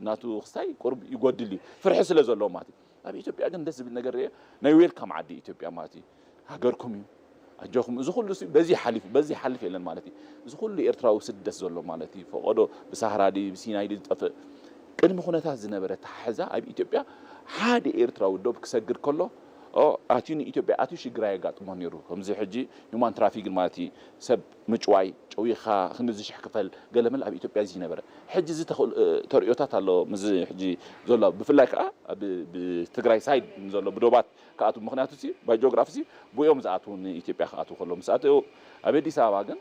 ናቱ ክስታይ ቁሩብ ይጎድል እዩ ፍርሒ ስለ ዘለዎ ማለት እዩ። ኣብ ኢትዮጵያ ግን ደስ ዝብል ነገር ርአ ናይ ዌልካም ዓዲ ኢትዮጵያ ማለት እዩ። ሃገርኩም እዩ ኣጆኹም እዚ ኩሉ ሲ በዚ ሓሊፉ በዚ ሓልፍ የለን ማለት እዩ። እዚ ኩሉ ኤርትራዊ ስደት ዘሎ ማለት እዩ። ፈቆዶ ብሳህራ ድዩ ብሲናይ ድዩ ዝጠፍእ ቅድሚ ኩነታት ዝነበረ ኣተሓሕዛ ኣብ ኢትዮጵያ ሓደ ኤርትራዊ ዶብ ክሰግር ከሎ ኣትዩ ንኢትዮጵያ ኣትዩ ሽግር ኣየጋጥሞ ነይሩ። ከምዚ ሕጂ ሂማን ትራፊግን ማለት እዩ ሰብ ምጭዋይ ጨዊኻ ክንዚ ሽሕ ክፈል ገለመል ኣብ ኢትዮጵያ እዚ ነበረ። ሕጂ እዚ ተኽእሎ- ተርእዮታት ኣሎ ምዚ ሕጂ ዘሎ ብፍላይ ከዓ ኣብ- ብትግራይ ሳይድ ዘሎ ብዶባት ክኣትዉ ምክንያቱ ሲ ባይ ጂኦግራፊ ሲ ብኦም ዝኣትዉ ንኢትዮጵያ ክኣትዉ ከሎ ምስ ኣትዉ ኣብ ኣዲስ ኣበባ ግን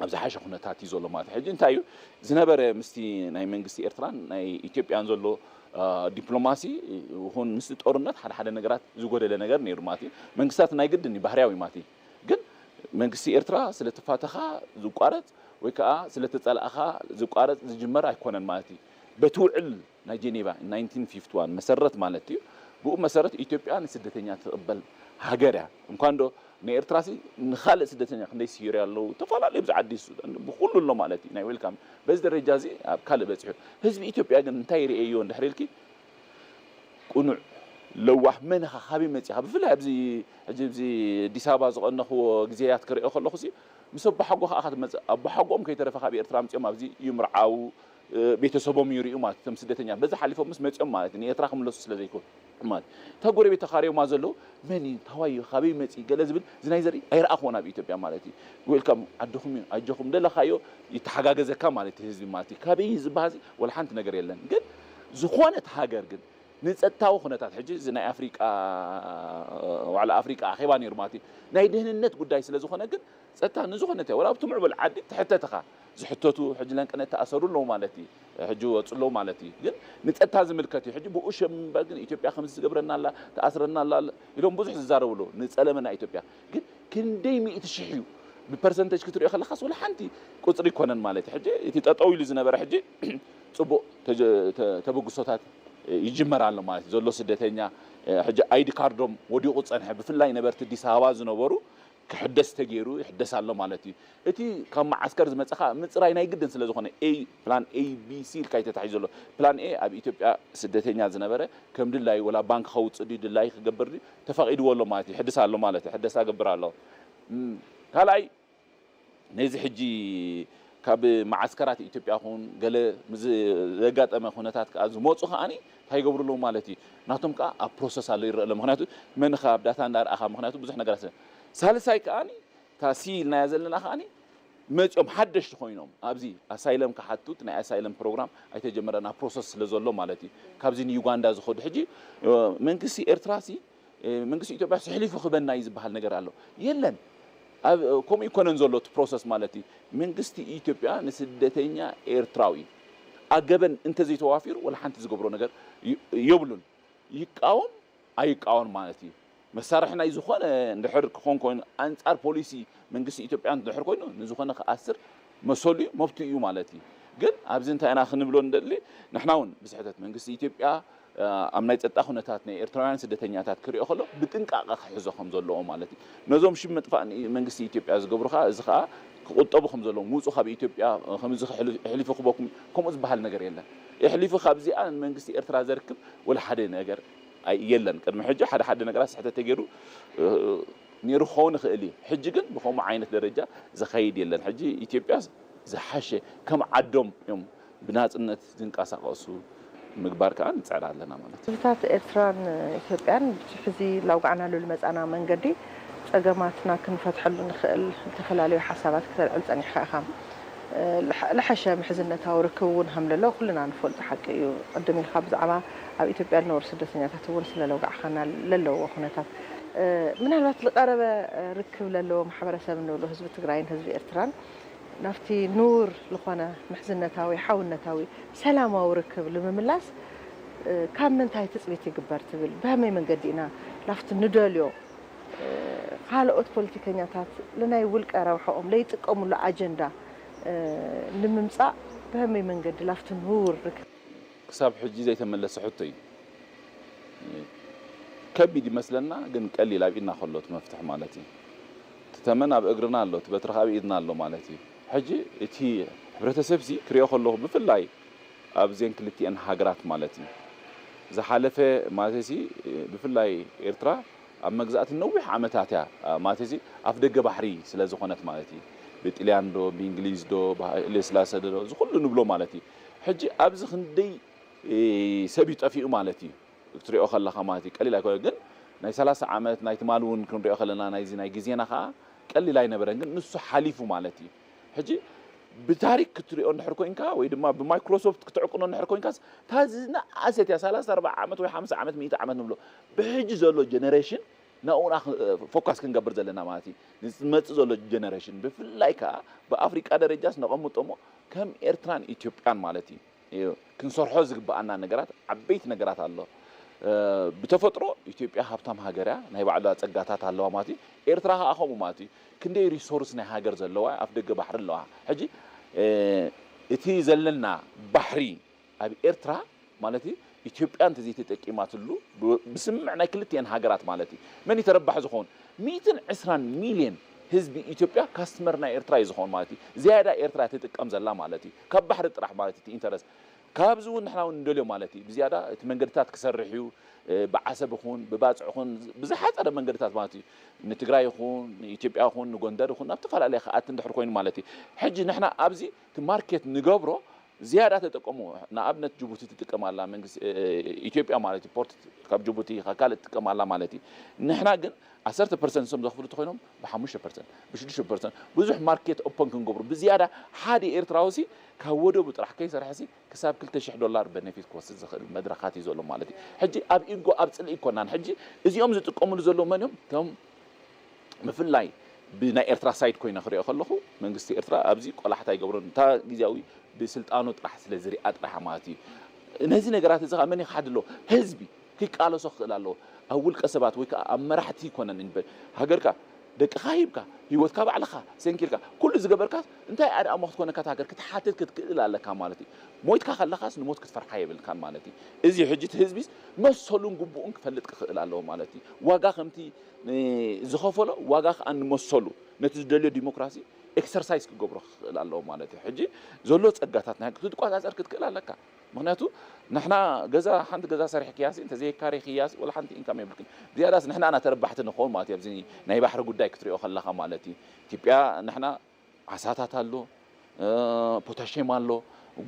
ኣብ ዝሓሸ ኩነታት እዩ ዘሎ ማለት እዩ። ሕጂ እንታይ እዩ ዝነበረ ምስቲ ናይ መንግስቲ ኤርትራን ናይ ኢትዮጵያን ዘሎ ዲፕሎማሲ ይኹን ምስቲ ጦርነት ሓደ ሓደ ነገራት ዝጎደለ ነገር ነይሩ ማለት እዩ። መንግስታት ናይ ግድን እዩ ባህርያዊ ማለት እዩ። ግን መንግስቲ ኤርትራ ስለተፋተኻ ዝቋረፅ ወይ ከዓ ስለተፀላእኻ ዝቋረፅ ዝጅመር ኣይኮነን ማለት እዩ። በቲ ውዕል ናይ ጀኔቫ ናይንቲን ፊፍቲ ዋን መሰረት ማለት እዩ። ብኡ መሰረት ኢትዮጵያ ንስደተኛ ትቕበል ሃገር እያ። እንኳን ዶ ንኤርትራ ሲ ንኻልእ ስደተኛ ክንደይ ስሂሩ ኣለዉ ተፈላለዩ ኣብዚ ዓዲ ሱዳን ብኩሉ ኣሎ ማለት እዩ ናይ ዌልካም በዚ ደረጃ እዚ ኣብ ካልእ በፂሑ ህዝቢ ኢትዮጵያ ግን እንታይ ርእየዮ እንድሕር ኢልኪ ቁኑዕ ለዋህ መን ኢኻ ካበይ መፂኻ ብፍላይ ኣብዚ ሕጂ ኣብዚ ኣዲስ ኣበባ ዝቐነኽዎ ግዜያት ክሪኦ ከለኹ ሲ ምስ ኣቦሓጎ ከዓ ክትመፅእ ኣቦሓጎኦም ከይተረፈ ካብ ኤርትራ ኣምፅኦም ኣብዚ ይምርዓው ቤተሰቦም ይርእዩ ማለት እቶም ስደተኛ በዚ ሓሊፎም ምስ መፅኦም ማለት ንኤርትራ ክምለሱ ስለ ዘይኮኑ ማለት እታ ጎረቤት ተኻርዮማ ዘለዉ መን እዩ ታዋይ እዩ ካበይ መፂ ገለ ዝብል እዚ ናይ ዘርኢ ኣይረኣኽዎን ኣብ ኢትዮጵያ ማለት እዩ። ዌልካም ዓድኹም እዩ ኣጆኹም ደለኻዮ ይተሓጋገዘካ ማለት ህዝቢ ማለት እዩ። ካበይ ዝበሃል ወላ ሓንቲ ነገር የለን። ግን ዝኾነት ሃገር ግን ንጸጥታዊ ኩነታት፣ ሕጂ እዚ ናይ ኣፍሪቃ፣ ዋዕላ ኣፍሪቃ ኣኼባ ነይሩ ማለት እዩ። ናይ ድህንነት ጉዳይ ስለ ዝኾነ ግን ጸጥታ ንዝኾነ እንታይ፣ ወላ ኣብቲ ምዕቡል ዓዲ ትሕተት ኢኻ። ዝሕተቱ ሕጂ ለንቅነ ተኣሰሩ ኣለዉ ማለት እዩ። ሕጂ ወጹ ኣለዉ ማለት እዩ። ግን ንጸጥታ ዝምልከት እዩ። ሕጂ ብኡ ሸም እምበር ግን ኢትዮጵያ ከምዚ ትገብረና ኣላ፣ ትኣስረና ኣላ ኢሎም ብዙሕ ዝዛረቡ ኣለዉ። ንጸለመና ኢትዮጵያ ግን ክንደይ ሚእቲ ሽሕ እዩ? ብፐርሰንቴጅ ክትሪኦ ከለኻስ ወላ ሓንቲ ቁጽሪ ይኮነን ማለት እዩ። ሕጂ እቲ ጠጠው ኢሉ ዝነበረ ሕጂ ጽቡቕ ተጀ-፣ ተ-፣ ተበግሶታት ይጅመር ኣሎ ማለት እዩ። ዘሎ ስደተኛ፣ ሕጂ ኣይዲ ካርዶም ወዲቑ ጸንሐ። ብፍላይ ነበርቲ ኣዲስ ኣበባ ዝነበሩ ክሕደስ ተገይሩ ይሕደስ ኣሎ ማለት እዩ። እቲ ካብ መዓስከር ዝመጸ ኸኣ ምጽራይ ናይ ግድን ስለ ዝኾነ ኤ፣ ፕላን ኤ፣ ቢ፣ ሲ ኢልካ እዩ ተታሒዙ ዘሎ። ፕላን ኤ ኣብ ኢትዮጵያ ስደተኛ ዝነበረ ከም ድላዩ ወላ ባንክ ከውጽእ ድዩ ድላዩ ክገብር ድዩ ተፈቒድዎ ኣሎ ማለት እዩ። ይሕድስ ኣሎ ማለት እዩ። ሕደሳ ገብር ኣሎ። እም፣ ካልኣይ ነዚ ሕጂ ካብ መዓስከራት ኢትዮጵያ ኹን ገለ ምስ ዘጋጠመ ኩነታት ከኣ ዝመጹ ከኣኒ እንታይ ይገብሩ ኣለዉ ማለት እዩ። ናቶም ከኣ ኣብ ፕሮሰስ ኣሎ ይረአ ኣሎ። ምኽንያቱ መን ኢኻ ኣብ ዳታ እንዳርኣኻ፣ ምኽንያቱ ብዙሕ ነገራት ስለ-፣ ሳልሳይ ከኣኒ እታ ሲ ኢልናያ ዘለና ከኣኒ መጺኦም ሓደሽቲ ኮይኖም ኣብዚ ኣሳይለም ክሓቱ፣ እቲ ናይ ኣሳይለም ፕሮግራም ኣይተጀመረን፣ ኣብ ፕሮሰስ ስለ ዘሎ ማለት እዩ። ካብዚ ንዩጋንዳ ዝኸዱ ሕጂ፣ እ፣ መንግስቲ ኤርትራ ሲ፣ እ፣ መንግስቲ ኢትዮጵያ ሲ ኣሕሊፉ ክበና እዩ ዝበሃል ነገር ኣሎ። የለን። ኣብ፣ ከምኡ ይኮነን ዘሎ እቲ ፕሮሰስ ማለት እዩ። መንግስቲ ኢትዮጵያ ንስደተኛ ኤርትራዊ ኣገበን እንተዘይተዋፊሩ ወላ ሓንቲ ዝገብሮ ነገር ይ-፣ የብሉን። ይቃወም ኣይቃወም ማለት እዩ። መሳርሒ ናይ ዝኾነ እንድሕር ክኾን ኮይኑ፣ ኣንጻር ፖሊሲ መንግስቲ ኢትዮጵያ እንድሕር ኮይኑ፣ ንዝኾነ ክኣስር መሰሉ እዩ፣ መብቱ እዩ ማለት እዩ። ግን ኣብዚ እንታይ ኢና ክንብሎ ንደሊ? ንሕና እውን ብስሕተት መንግስቲ ኢትዮጵያ፣ እ፣ ኣብ ናይ ጸጥታ ኩነታት ናይ ኤርትራውያን ስደተኛታት ክሪኦ ከሎ ብጥንቃቐ ክሕዞ ከም ዘለዎ ማለት እዩ። ነዞም ሽም ምጥፋእ ን-፣ መንግስቲ ኢትዮጵያ ዝገብሩ ከኣ፣ እዚ ከኣ ክቑጠቡ ከም ዘለዎም፣ ውጹ ካብ ኢትዮጵያ፣ እ፣ ከምዚ ክሕል-፣ ኣሕሊፉ ክበኩም፣ ከምኡ ዝበሃል ነገር የለን። ኣሕሊፉ ካብዚኣ ንመንግስቲ ኤርትራ ዘርክብ ወላ ሓደ ነገር ኣይ-፣ የለን። ቅድሚ ሕጂ ሓደ ሓደ ነገራት ስሕተት ተገይሩ፣ እ፣ ነይሩ ክኸውን ይኽእል እዩ። ሕጂ ግን ብኸምኡ ዓይነት ደረጃ ዝኸይድ የለን። ሕጂ ኢትዮጵያ ዝሓሸ ከም ዓዶም እዮም ብናጽነት ዝንቀሳቐሱ ምግባር ከኣ ንጽዕር ኣለና ማለት እዩ። ህዝብታት ኤርትራን ኢትዮጵያን ብቲ ሕዚ ላውጋዕናሉ ዝመጻና መንገዲ ጸገማትና ክንፈትሐሉ ንኽእል ዝተፈላለዩ ሓሳባት ክተልዕል ጸኒሕካ ኢኻ። እ፣ ልሐ-፣ ልሐሸ ምሕዝነታዊ ርክብ እውን ከም ለሎ ኩልና ንፈልጦ ሓቂ እዩ። ቅድም ኢልካ ብዛዕባ ኣብ ኢትዮጵያ ዝነበሩ ስደተኛታት እውን ስለ ለውጋዕኻና ለለዎ ኩነታት፣ እ፣ ምናልባት ዝቐረበ፣ እ፣ ርክብ ለለዎ ማሕበረሰብ እንብሎ ህዝቢ ትግራይን ህዝቢ ኤርትራን ናብቲ ንቡር ልኾነ ምሕዝነታዊ፣ ሓውነታዊ፣ ሰላማዊ ርክብ ልምምላስ፣ እ፣ ካብ ምንታይ ትጽቢት ይግበር ትብል? ብኸመይ መንገዲ ኢና ናብቲ ንደልዮ፣ እ፣ ካልኦት ፖለቲከኛታት ልናይ ውልቀ ረብሓኦም ለይጥቀሙሉ ኣጀንዳ፣ እ፣ ንምምጻእ ብኸመይ መንገዲ ላብቲ ንቡር ርክብ? ክሳብ ሕጂ ዘይተመለሰ ሕቶ እዩ። ከቢድ ይመስለና፣ ግን ቀሊል ኣብ ኢድና ከሎ እቲ መፍትሒ ማለት እዩ። እቲ ተመን ኣብ እግርና ኣሎ፣ እቲ በትሪ ከኣ ኣብ ኢድና ኣሎ ማለት እዩ። ሕጂ እቲ ሕብረተሰብሲ ክሪኦ ከለኹ ብፍላይ ኣብዘን ክልቲኤን ሃገራት ማለት እዩ። ዝሓለፈ ማለት ሲ ብፍላይ ኤርትራ ኣብ መግዛእቲ ነዊሕ ዓመታት እያ፣ ማለት ሲ ኣፍ ደገ ባሕሪ ስለ ዝኾነት ማለት እዩ። ብጥልያን ዶ፣ ብእንግሊዝ ዶ፣ ብሃይለ ስላሰ ዶ፣ እዚ ኩሉ ንብሎ ማለት እዩ። ሕጂ ኣብዚ ክንደይ፣ እ፣ ሰብ እዩ ጠፊኡ ማለት እዩ። ክትሪኦ ከለኻ ማለት እዩ፣ ቀሊል ኣይኮነ። ግን ናይ ሰላሳ ዓመት ናይ ትማሊ እውን ክንሪኦ ከለና ናይዚ ናይ ግዜና ከኣ ቀሊል ኣይነበረን። ግን ንሱ ሓሊፉ ማለት እዩ። ሕጂ ብታሪክ ክትሪኦ እንድሕር ኮይንካ ወይ ድማ ብማይክሮሶፍት ክትዕቅኖ እንድሕር ኮይንካስ፣ እታ ዝነኣሰት እያ፣ ሰላሳ ኣርባዓ ዓመት ወይ ሓምሳ ዓመት፣ ሚእቲ ዓመት ንብሎ። ብሕጂ ዘሎ ጀነሬሽን ናብኡ ኢና ክ-፣ ፎካስ ክንገብር ዘለና ማለት እዩ። ንዝመጽእ ዘሎ ጀነሬሽን፣ ብፍላይ ከኣ ብኣፍሪቃ ደረጃስ ነቐምጦ እሞ ከም ኤርትራን ኢትዮጵያን ማለት እዩ። እዩ። ክንሰርሖ ዝግብኣና ነገራት፣ ዓበይቲ ነገራት ኣሎ። እ፣ ብተፈጥሮ ኢትዮጵያ ሃብታም ሃገር እያ፣ ናይ ባዕላ ጸጋታት ኣለዋ ማለት እዩ። ኤርትራ ከኣ ከምኡ ማለት እዩ። ክንደይ ሪሶርስ ናይ ሃገር ዘለዋ፣ ኣፍ ደገ ባሕሪ ኣለዋ። ሕጂ፣ እ፣ እቲ ዘለና ባሕሪ ኣብ ኤርትራ ማለት እዩ፣ ኢትዮጵያ እንተዘይተጠቂማትሉ፣ ብ-፣ ብስምምዕ ናይ ክልቲኤን ሃገራት ማለት እዩ፣ መን እዩ ተረባሒ ዝኸውን? ሚእትን ዕስራን ሚልዮን ህዝቢ ኢትዮጵያ ካስትመር ናይ ኤርትራ እዩ ዝኸውን ማለት እዩ። ዝያዳ ኤርትራ ትጥቀም ዘላ ማለት እዩ። ካብ ባሕሪ ጥራሕ ማለት እዩ፣ እቲ ኢንተረስት። ካብዚ እውን ንሕና እውን ንደልዮ ማለት እዩ። ብዝያዳ እቲ መንገድታት ክሰርሕ እዩ፣ እ፣ ብዓሰብ ይኹን፣ ብባጽዕ ይኹን፣ ብዝሓጸረ መንገድታት ማለት እዩ። ንትግራይ ይኹን፣ ንኢትዮጵያ ይኹን፣ ንጎንደር ይኹን፣ ናብ ዝተፈላለየ ክኣቲ እንድሕር ኮይኑ ማለት እዩ። ሕጂ ንሕና ኣብዚ እቲ ማርኬት ንገብሮ፣ ዝያዳ ተጠቀሙ። ንኣብነት ጅቡቲ ትጥቀም ኣላ መንግስቲ፣ እ፣ ኢትዮጵያ ማለት እዩ። ፖርት ካብ ጅቡቲ ካብ ካልእ ትጥቀም ኣላ ማለት እዩ። ንሕና ግን ዓሰርተ ፐርሰንት እሶም ዘኽፍሉ እንተኾይኖም ብ5% ብ6% ብዙሕ ማርኬት ኦፐን ክንገብሩ ብዝያዳ ሓደ ኤርትራዊ ሲ ካብ ወደቡ ጥራሕ ከይሰርሐ ሲ ክሳብ ክልተ ሽሕ ዶላር በነፊት ክወስድ ዝኽእል መድረኻት እዩ ዘሎ ማለት እዩ። ሕጂ ኣብ ኢጎ ኣብ ጽልኢ ኣይኮናን። ሕጂ እዚኦም ዝጥቀምሉ ዘለዉ መን እዮም? እቶም ብፍላይ ብናይ ኤርትራ ሳይድ ኮይነ ክሪኦ ከለኹ መንግስቲ ኤርትራ ኣብዚ ቆላሕታ ኣይገብሮን። እታ ግዜያዊ ብስልጣኑ ጥራሕ ስለ ዝሪኣ ጥራሕ ማለት እዩ። ነዚ ነገራት እዚ ከዓ መን ይክሓድ ኣለዎ? ህዝቢ ክቃለሶ ክኽእል ኣለዎ። ኣብ ውልቀ ሰባት ወይ ከዓ ኣብ መራሕቲ ይኮነን እንበል ሃገርካ ደቅኻ ሂብካ ህይወትካ ባዕልኻ ሰንኪልካ ኩሉ ዝገበርካ እንታይ ኣድኣሞ ክትኮነካ እታ ሃገር ክትሓትት ክትክእል ኣለካ ማለት እዩ። ሞይትካ ከለኻስ ንሞት ክትፈርሓ የብልካን ማለት እዩ። እዚ ሕጂ እቲ ህዝቢስ መሰሉን ግቡኡን ክፈልጥ ክኽእል ኣለዎ ማለት እዩ። ዋጋ ከምቲ እ፣ ዝኸፈሎ ዋጋ ከዓ ንመሰሉ ነቲ ዝደልዮ ዲሞክራሲ ኤክሰርሳይዝ ክገብሮ ክኽእል ኣለዎ ማለት እዩ። ሕጂ ዘሎ ጸጋታት ናይ ክትቆጻጸር ክትክእል ኣለካ። ምክንያቱ ንሕና ገዛ ሓንቲ ገዛ ሰሪሕክያሲ እንተዘየካሪኽያሲ ወላ ሓንቲ ኢንካም የብልክን። ዝያዳስ ንሕና ኢና ተረባሕቲ ንኸውን ማለት እዩ። ኣብዚ ናይ ባሕሪ ጉዳይ ክትሪኦ ከለኻ ማለት እዩ። ኢትዮጵያ ንሕና ዓሳታት ኣሎ፣ እ፣ ፖታሽየም ኣሎ፣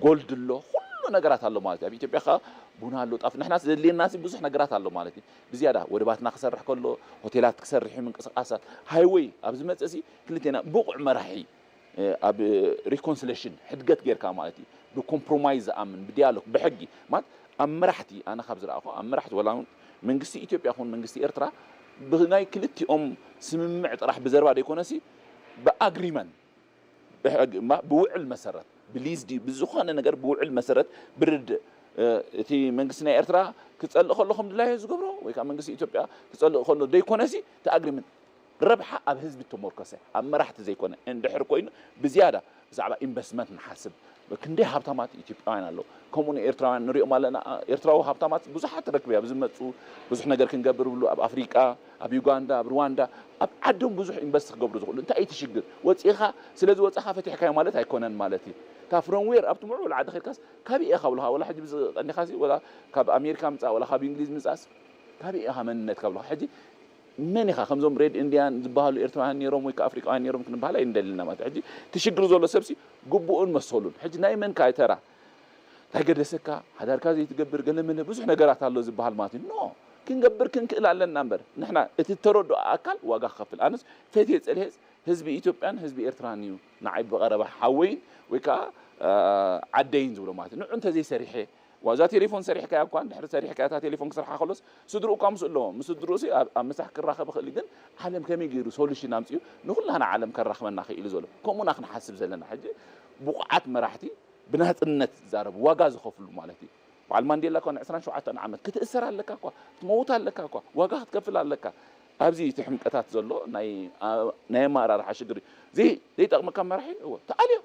ጎልድ ኣሎ፣ ኩሉ ነገራት ኣሎ ማለት እዩ። ኣብ ኢትዮጵያ ከዓ ቡና ኣሎ፣ ጣፍ፣ ንሕና ዘድልየና ሲ ብዙሕ ነገራት ኣሎ ማለት እዩ። ብዝያዳ ወደባትና ክሰርሕ ከሎ፣ ሆቴላት ክሰርሕ እዩ፣ ምንቅስቃሳት፣ ሃይወይ ኣብ ዝመጽእ ሲ ክልቴና ብቑዕ መራሒ፣ እ፣ ኣብ ሪኮንሲሌሽን ሕድገት ጌርካ ማለት እዩ። ብኮምፕሮማይዝ ዝኣምን፣ ብዲያሎግ፣ ብሕጊ ማለት ኣብ መራሕቲ ኣነ ካብ ዝረኣኹ ኣብ መራሕቲ ወላ እውን መንግስቲ ኢትዮጵያ ይኹን መንግስቲ ኤርትራ ብናይ ክልቲኦም ስምምዕ ጥራሕ ብዘረባ ዘይኮነሲ ብኣግሪመንት ብሕግ እማ ብውዕል መሰረት ብሊዝ ድዩ ብዝኾነ ነገር ብውዕል መሰረት ብርድእ እ፣ እቲ መንግስቲ ናይ ኤርትራ ክጸልእ ከሎ ከም ድላዮ ዝገብሮ ወይ ከዓ መንግስቲ ኢትዮጵያ ክጸልእ ከሎ ደይኮነሲ እቲ ኣግሪመንት ረብሓ ኣብ ህዝቢ ተመርኮሰ ኣብ መራሕቲ ዘይኮነ እንድሕር ኮይኑ ብዝያዳ ብዛዕባ ኢንቨስትመንት ንሓስብ ክንደይ ሃብታማት ኢትዮጵያውያን ኣለዉ ከምኡ ንኤርትራውያን ንሪኦም ኣለና ኤርትራዊ ሃብታማት ብዙሓት ረክብ ኣብ ዝመፁ ብዙሕ ነገር ክንገብር ብሉ ኣብ ኣፍሪቃ ኣብ ዩጋንዳ ኣብ ሩዋንዳ ኣብ ዓዶም ብዙሕ ኢንቨስት ክገብሩ ዝኽእሉ እንታይ እዩ ትሽግር ወፂእኻ ስለ ዝወፃኻ ፈቲሕካዮ ማለት ኣይኮነን ማለት እዩ ካብ ፍሮምዌር ኣብቲ ምዕቡል ዓዲ ኸድካስ ካበይ ኢኻ ብልኻ ወላ ሕጂ ብዝቐኒኻሲ ወላ ካብ ኣሜሪካ ምፃእ ወላ ካብ እንግሊዝ ምፃእስ ካበይ ኢኻ መንነትካ ብልኻ ሕጂ መን ኢኻ ከምዞም ሬድ ኢንድያን ዝበሃሉ ኤርትራውያን ነይሮም ወይ ኣፍሪቃውያን ነይሮም ክንበሃል ኣይንደልን ኢና ማለት ሕጂ እቲ ሽግር ዘሎ ሰብሲ ግቡኡን መሰሉን ሕጂ ናይ መን ካይ ተራ እንታይ ገደሰካ ሓዳርካ ዘይትገብር ገለመለ ብዙሕ ነገራት ኣሎ ዝበሃል ማለት እዩ ኖ ክንገብር ክንክእል ኣለና እምበር ንሕና እቲ ተረድኦ ኣካል ዋጋ ክኸፍል ኣነስ ፈትየ ፀልሄስ ህዝቢ ኢትዮጵያን ህዝቢ ኤርትራን እዩ ንዓይ ብቐረባ ሓወይን ወይ ከዓ ዓደይን ዝብሎ ማለት እዩ ንዑ እንተዘይሰሪሐ ዋዛ ቴሌፎን ሰሪሕካያ እኳ እንድሕር ሰሪሕካያ እታ ቴሌፎን ክሰርሓ ከሎስ ስድርኡ እኳ ምስኡ ኣለዎ ምስ ስድርኡ ሲ ኣብ ኣብ ምሳሕ ክራኸብ ይኽእል እዩ ግን ዓለም ከመይ ገይሩ ሶሉሽን ኣምፅኡ ንኩላና ዓለም ከራኽበና ክኢሉ ዘሎ ከምኡና ክንሓስብ ዘለና ሕጂ ብቑዓት መራሕቲ ብናፅነት ዝዛረቡ ዋጋ ዝኸፍሉ ማለት እዩ በዓል ማንዴላ እኳ ን27 ዓመት ክትእሰር ኣለካ እኳ ክትመውት ኣለካ እኳ ዋጋ ክትከፍል ኣለካ ኣብዚ እቲ ሕምቀታት ዘሎ ናይ ናይ ኣመራርሓ ሽግር እዩ ዘይጠቕመካ መራሒ እዎ ተኣልዮ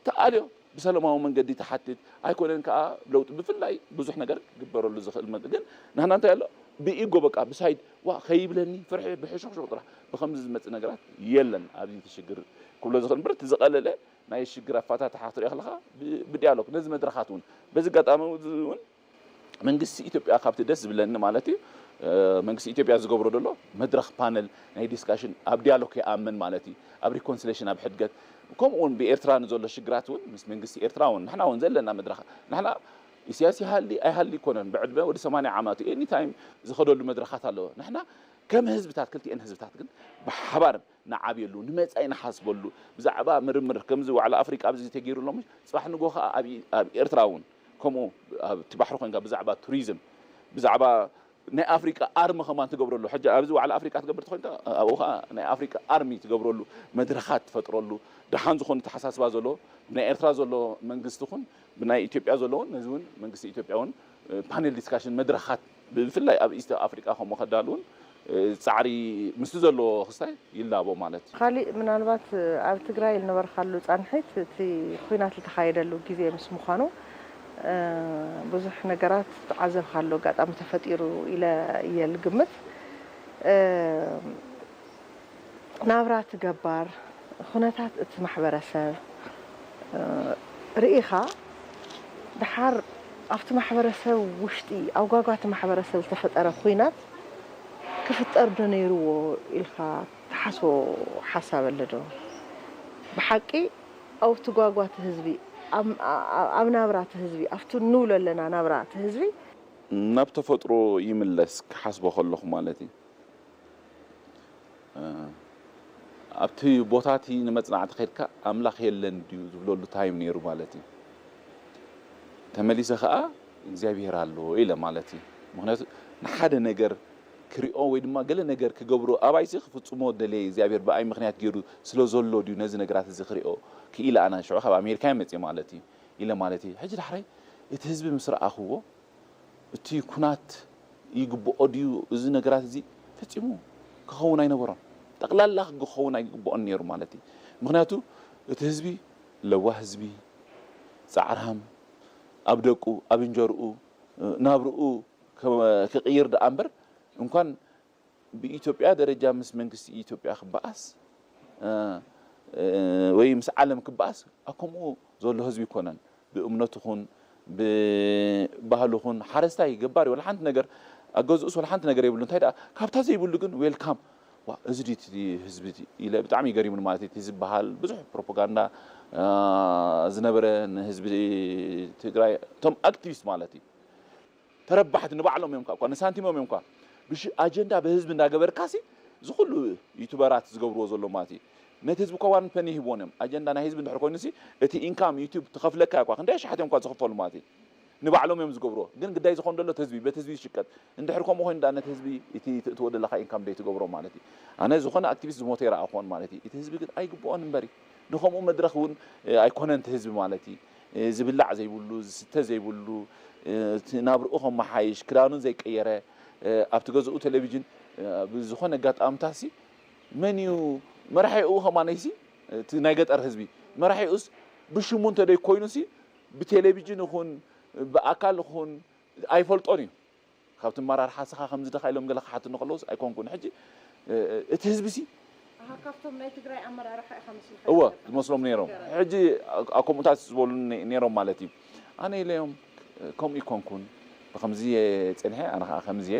ተኣልዮ ብሰላማዊ መንገዲ ትሓትት ኣይኮነን ከዓ ለውጢ ብፍላይ ብዙሕ ነገር ክግበረሉ ዝኽእል መጥ ግን ንሕና እንታይ ኣሎ ብኢጎ በቃ ብሳይድ ዋ ከይብለኒ ፍርሒ ብሕሹክሹክ ጥራሕ ብከምዚ ዝመፅእ ነገራት የለን ኣብዚ ትሽግር ክብሎ ዝኽእል እምበር እቲ ዝቐለለ ናይ ሽግር ኣፋታትሓ ክትሪኦ ከለካ ብዲያሎግ ነዚ መድረኻት እውን በዚ ኣጋጣሚ እውን መንግስቲ ኢትዮጵያ ካብቲ ደስ ዝብለኒ ማለት እዩ መንግስቲ ኢትዮጵያ ዝገብሮ ዘሎ መድረኽ ፓነል ናይ ዲስካሽን ኣብ ዲያሎግ ይኣምን ማለት እዩ ኣብ ሪኮንሲሌሽን ኣብ ሕድገት ከምኡ እውን ብኤርትራ ንዘሎ ሽግራት እውን ምስ መንግስቲ ኤርትራ እውን ንሕና እውን ዘለና መድረኻ ንሕና ኢሳያስ ይሃሊ ኣይሃሊ ይኮነን ብዕድመ ወዲ 80 ዓመቱ ኤኒ ታይም ዝኸደሉ መድረኻት ኣለዎ ንሕና ከም ህዝብታት ክልቲኤን ህዝብታት ግን ብሓባር ንዓብየሉ ንመጻኢ ንሓስበሉ ብዛዕባ ምርምር ከምዚ ዋዕላ ኣፍሪቃ ኣብዚ ተገይሩ ሎምሽ ጽባሕ ንጎ ከዓ ኣብ ኣብ ኤርትራ እውን ከምኡ ኣብቲ ባሕሪ ኮንካ ብዛዕባ ቱሪዝም ብዛዕባ ናይ ኣፍሪቃ ኣርሚ ከማን ትገብረሉ ሕጂ ኣብዚ ዋዕላ ኣፍሪቃ ትገብር ተኮይንካ ኣብኡ ከዓ ናይ ኣፍሪቃ ኣርሚ ትገብረሉ መድረኻት ትፈጥረሉ ደሓን ዝኾነ ተሓሳስባ ዘሎ ብናይ ኤርትራ ዘሎ መንግስቲ ኹን ብናይ ኢትዮጵያ ዘለውን ነዚ እውን መንግስቲ ኢትዮጵያ እውን ፓነል ዲስካሽን መድረኻት ብፍላይ ኣብ ኢስት ኣፍሪቃ ከምኡ ከዳልውን ፃዕሪ ምስቲ ዘለዎ ክስታይ ይላቦ ማለት እዩ። ካሊእ ምናልባት ኣብ ትግራይ ልነበርካሉ ፃንሒት እቲ ኹናት ልተኻየደሉ ግዜ ምስ ምዃኑ ብዙሕ ነገራት ተዓዘብካሉ ኣጋጣሚ ተፈጢሩ ኢለ እየ ልግምት። ናብራ እቲ ገባር፣ ኹነታት እቲ ማሕበረሰብ ርኢኻ፣ ደሓር ኣብቲ ማሕበረሰብ ውሽጢ፣ ኣብ ጓጓ እቲ ማሕበረሰብ ዝተፈጠረ ኹናት ክፍጠር ዶ ነይርዎ ኢልካ ትሓስቦ ሓሳብ ኣሎ ዶ? ብሓቂ ኣብቲ ጓጓ እቲ ህዝቢ ኣብ ናብራ እቲ ህዝቢ ኣብቲ ንብሎ ኣለና ናብራ እቲ ህዝቢ ናብ ተፈጥሮ ይምለስ ክሓስቦ ከለኹ ማለት እዩ። ኣብቲ ቦታ እቲ ንመጽናዕቲ ከድካ ኣምላኽ የለን ድዩ ዝብለሉ ታይም ነይሩ ማለት እዩ። ተመሊሰ ኸኣ እግዚኣብሔር ኣሎ ኢለ ማለት እዩ። ምክንያቱ ንሓደ ነገር ክሪኦ ወይ ድማ ገለ ነገር ክገብሮ ኣባይሲ ክፍጽሞ ደለየ እግዚኣብሔር ብኣይ ምክንያት ገይሩ ስለ ዘሎ ድዩ ነዚ ነገራት እዚ ክሪኦ ክኢለ ኣነ ሽዑ ካብ ኣሜሪካ እየ መጽየ ማለት እዩ ኢለ ማለት እዩ። ሕጂ ዳሕራይ እቲ ህዝቢ ምስ ረኣኽዎ እቲ ኩናት ይግብኦ ድዩ እዚ ነገራት እዚ ፈጺሙ ክኸውን ኣይነበሮን። ጠቕላላ ክኸውን ኣይግብኦን ነይሩ ማለት እዩ። ምክንያቱ እቲ ህዝቢ ለዋህ ህዝቢ ጻዕራም ኣብ ደቁ ኣብ እንጀርኡ ናብርኡ ክቕይር ደኣ እምበር እንኳን ብኢትዮጵያ ደረጃ ምስ መንግስቲ ኢትዮጵያ ክበኣስ ወይ ምስ ዓለም ክበኣስ ኣከምኡ ዘሎ ህዝቢ ይኮነን። ብእምነቱ ኹን ብባህሉ ኹን ሓረስታይ ገባሪ ወላ ሓንቲ ነገር ኣገዝኡስ ወላ ሓንቲ ነገር የብሉ። እንታይ ደኣ ካብታ ዘይብሉ ግን ዌልካም ዋ እዚ ድዩ እቲ ህዝቢ ኢለ ብጣዕሚ ገሪሙኒ ማለት እዩ። እቲ ዝበሃል ብዙሕ ፕሮፓጋንዳ ዝነበረ ንህዝቢ ትግራይ እቶም ኣክቲቪስት ማለት እዩ ተረባሕቲ ንባዕሎም እዮም እኳ ንሳንቲሞም እዮም እኳ ብሽ ኣጀንዳ ብህዝቢ እንዳገበርካሲ እዚ ኩሉ ዩቱበራት ዝገብርዎ ዘሎ ማለት እዩ። ነቲ ህዝቢ እኳ ዋን ፐኒ ይህብዎን እዮም። ኣጀንዳ ናይ ህዝቢ እንድሕር ኮይኑሲ እቲ ኢንካም ዩቱብ ትኸፍለካ እኳ ክንደይ ኣሽሓት እዮም እኳ ዝኽፈሉ ማለት እዩ። ንባዕሎም እዮም ዝገብርዎ። ግን ግዳይ ዝኾን ዘሎ እቲ ህዝቢ በቲ ህዝቢ ይሽቀጥ። እንድሕር ከምኡ ኮይኑ ደኣ ነቲ ህዝቢ እቲ ትእትዎ ዘለኻ ኢንካም ደይ ትገብሮ ማለት እዩ። ኣነ ዝኾነ ኣክቲቪስት ዝሞተ ይረኣኹዎን ማለት እዩ። እቲ ህዝቢ ግን ኣይግብኦን እምበሪ ንኸምኡ መድረኽ እውን ኣይኮነን እቲ ህዝቢ ማለት እዩ። ዝብላዕ ዘይብሉ፣ ዝስተ ዘይብሉ፣ እቲ ናብርኡ ከመሓይሽ፣ ክዳኑ ዘይቀየረ፣ ኣብቲ ገዝኡ ቴሌቪዥን ብዝኾነ ኣጋጣምታሲ መን እዩ መራሒኡ ከማነይሲ እቲ ናይ ገጠር ህዝቢ መራሒኡስ ብሽሙ እንተደይ ኮይኑሲ ብቴሌቪዥን ይኹን ብኣካል ይኹን ኣይፈልጦን እዩ። ካብቲ ኣመራርሓ ስኻ ከምዚ ድኻ ኢሎም ገለ ክሓትኒ ከለውስ ኣይኮንኩን። ሕጂ እቲ ህዝቢ ሲ ኣሃ ካብቶም ናይ ትግራይ ኣመራርሓ ኢኻ መስልካ እወ ዘለካ። ዝመስሎም ነይሮም። ገረድ። ሕጂ ኣኮምኡታት ዝበሉኒ ነይሮም ማለት እዩ። ኣነ ኢለዮም ከምኡ ይኮንኩን ብከምዚ እየ ጸኒሐ ኣነ ከዓ ከምዚ እየ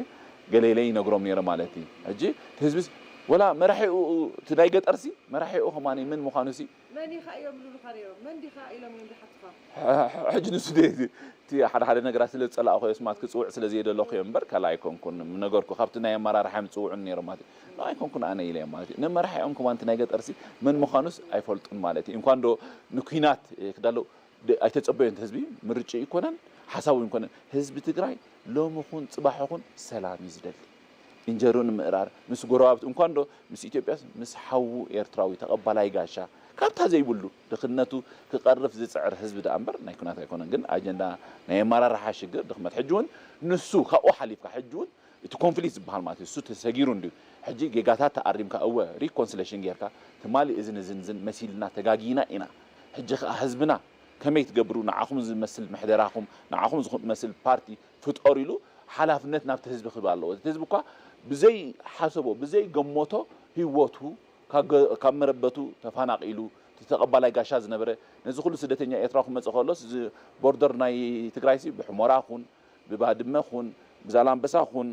ገለ ኢለ ይነግሮም ነይረ ማለት እዩ። ሕጂ እቲ ህዝቢስ ወላ መራሒኡ እቲ ናይ ገጠርሲ መራሒኡ ከማኒ ምን ምዃኑሲ መን ኢኻ እዮም ልብሉኻ ነይሮም? መን ዲኻ ኢሎም እዮም ዝሓቱኻ? ሕጂ ንሱ ደ እቲ ሓደ ሓደ ነገራት ስለ ዝጸላእኹ እየ ስማት ክጽውዕ ስለ ዘየደለኹ እየ እምበር ካልእ ኣይኮንኩን ምነገርኩ ካብቲ ናይ ኣመራርሓ እዮም ዝጽውዑን ነይሮም ማለት እዩ። ንኣይ ኮንኩን ኣነ ኢለ እዮም ማለት እዩ ነመራሒኦም ከማን እቲ ናይ ገጠርሲ መን ምዃኑስ ኣይፈልጡን ማለት እዩ። እንኳን ዶ ንኲናት ክዳለው ኣይተጸበዮን እቲ ህዝቢ ምርጭ ይኮነን ሓሳቡ ይኮነን ህዝቢ ትግራይ ሎሚ ኹን ጽባሕ ኹን ሰላም እዩ ዝደሊ። እንጀርኡ ንምእራር ምስ ጎረባብቲ እንኳን ዶ ምስ ኢትዮጵያስ ምስ ሓዉ ኤርትራዊ ተቐባላይ ጋሻ ካብታ ዘይብሉ ድኽነቱ ክቐርፍ ዝጽዕር ህዝቢ ደኣ እምበር ናይ ኩናት ኣይኮነን። ግን ኣጀንዳ ናይ ኣመራርሓ ሽግር ድኽመት ሕጂ እውን ንሱ ካብኡ ሓሊፍካ ሕጂ እውን እቲ ኮንፍሊክት ዝበሃል ማለት እዩ እሱ ተሰጊሩ እንድዩ። ሕጂ ጌጋታት ተኣሪምካ እወ ሪኮንስሌሽን ጌርካ ትማሊ እዝን እዝን እዝን መሲልና ተጋጊና ኢና። ሕጂ ከኣ ህዝብና ከመይ ትገብሩ ንዓኹም ዝመስል ምሕደራኹም ንዓኹም ዝመስል ፓርቲ ፍጠሩ ኢሉ ሓላፍነት ናብቲ ህዝቢ ክህብ ኣለዎ። እቲ ህዝቢ እኳ ብዘይ ሓሰቦ ብዘይ ገመቶ ህይወቱ ካብ መረበቱ ተፋናቂሉ እቲ ተቐባላይ ጋሻ ዝነበረ ነዚ ኩሉ ስደተኛ ኤርትራ ክመጽእ ከሎስ እዚ ቦርደር ናይ ትግራይሲ ብሕሞራ ኹን ብባድመ ኹን ብዛላምበሳ ኹን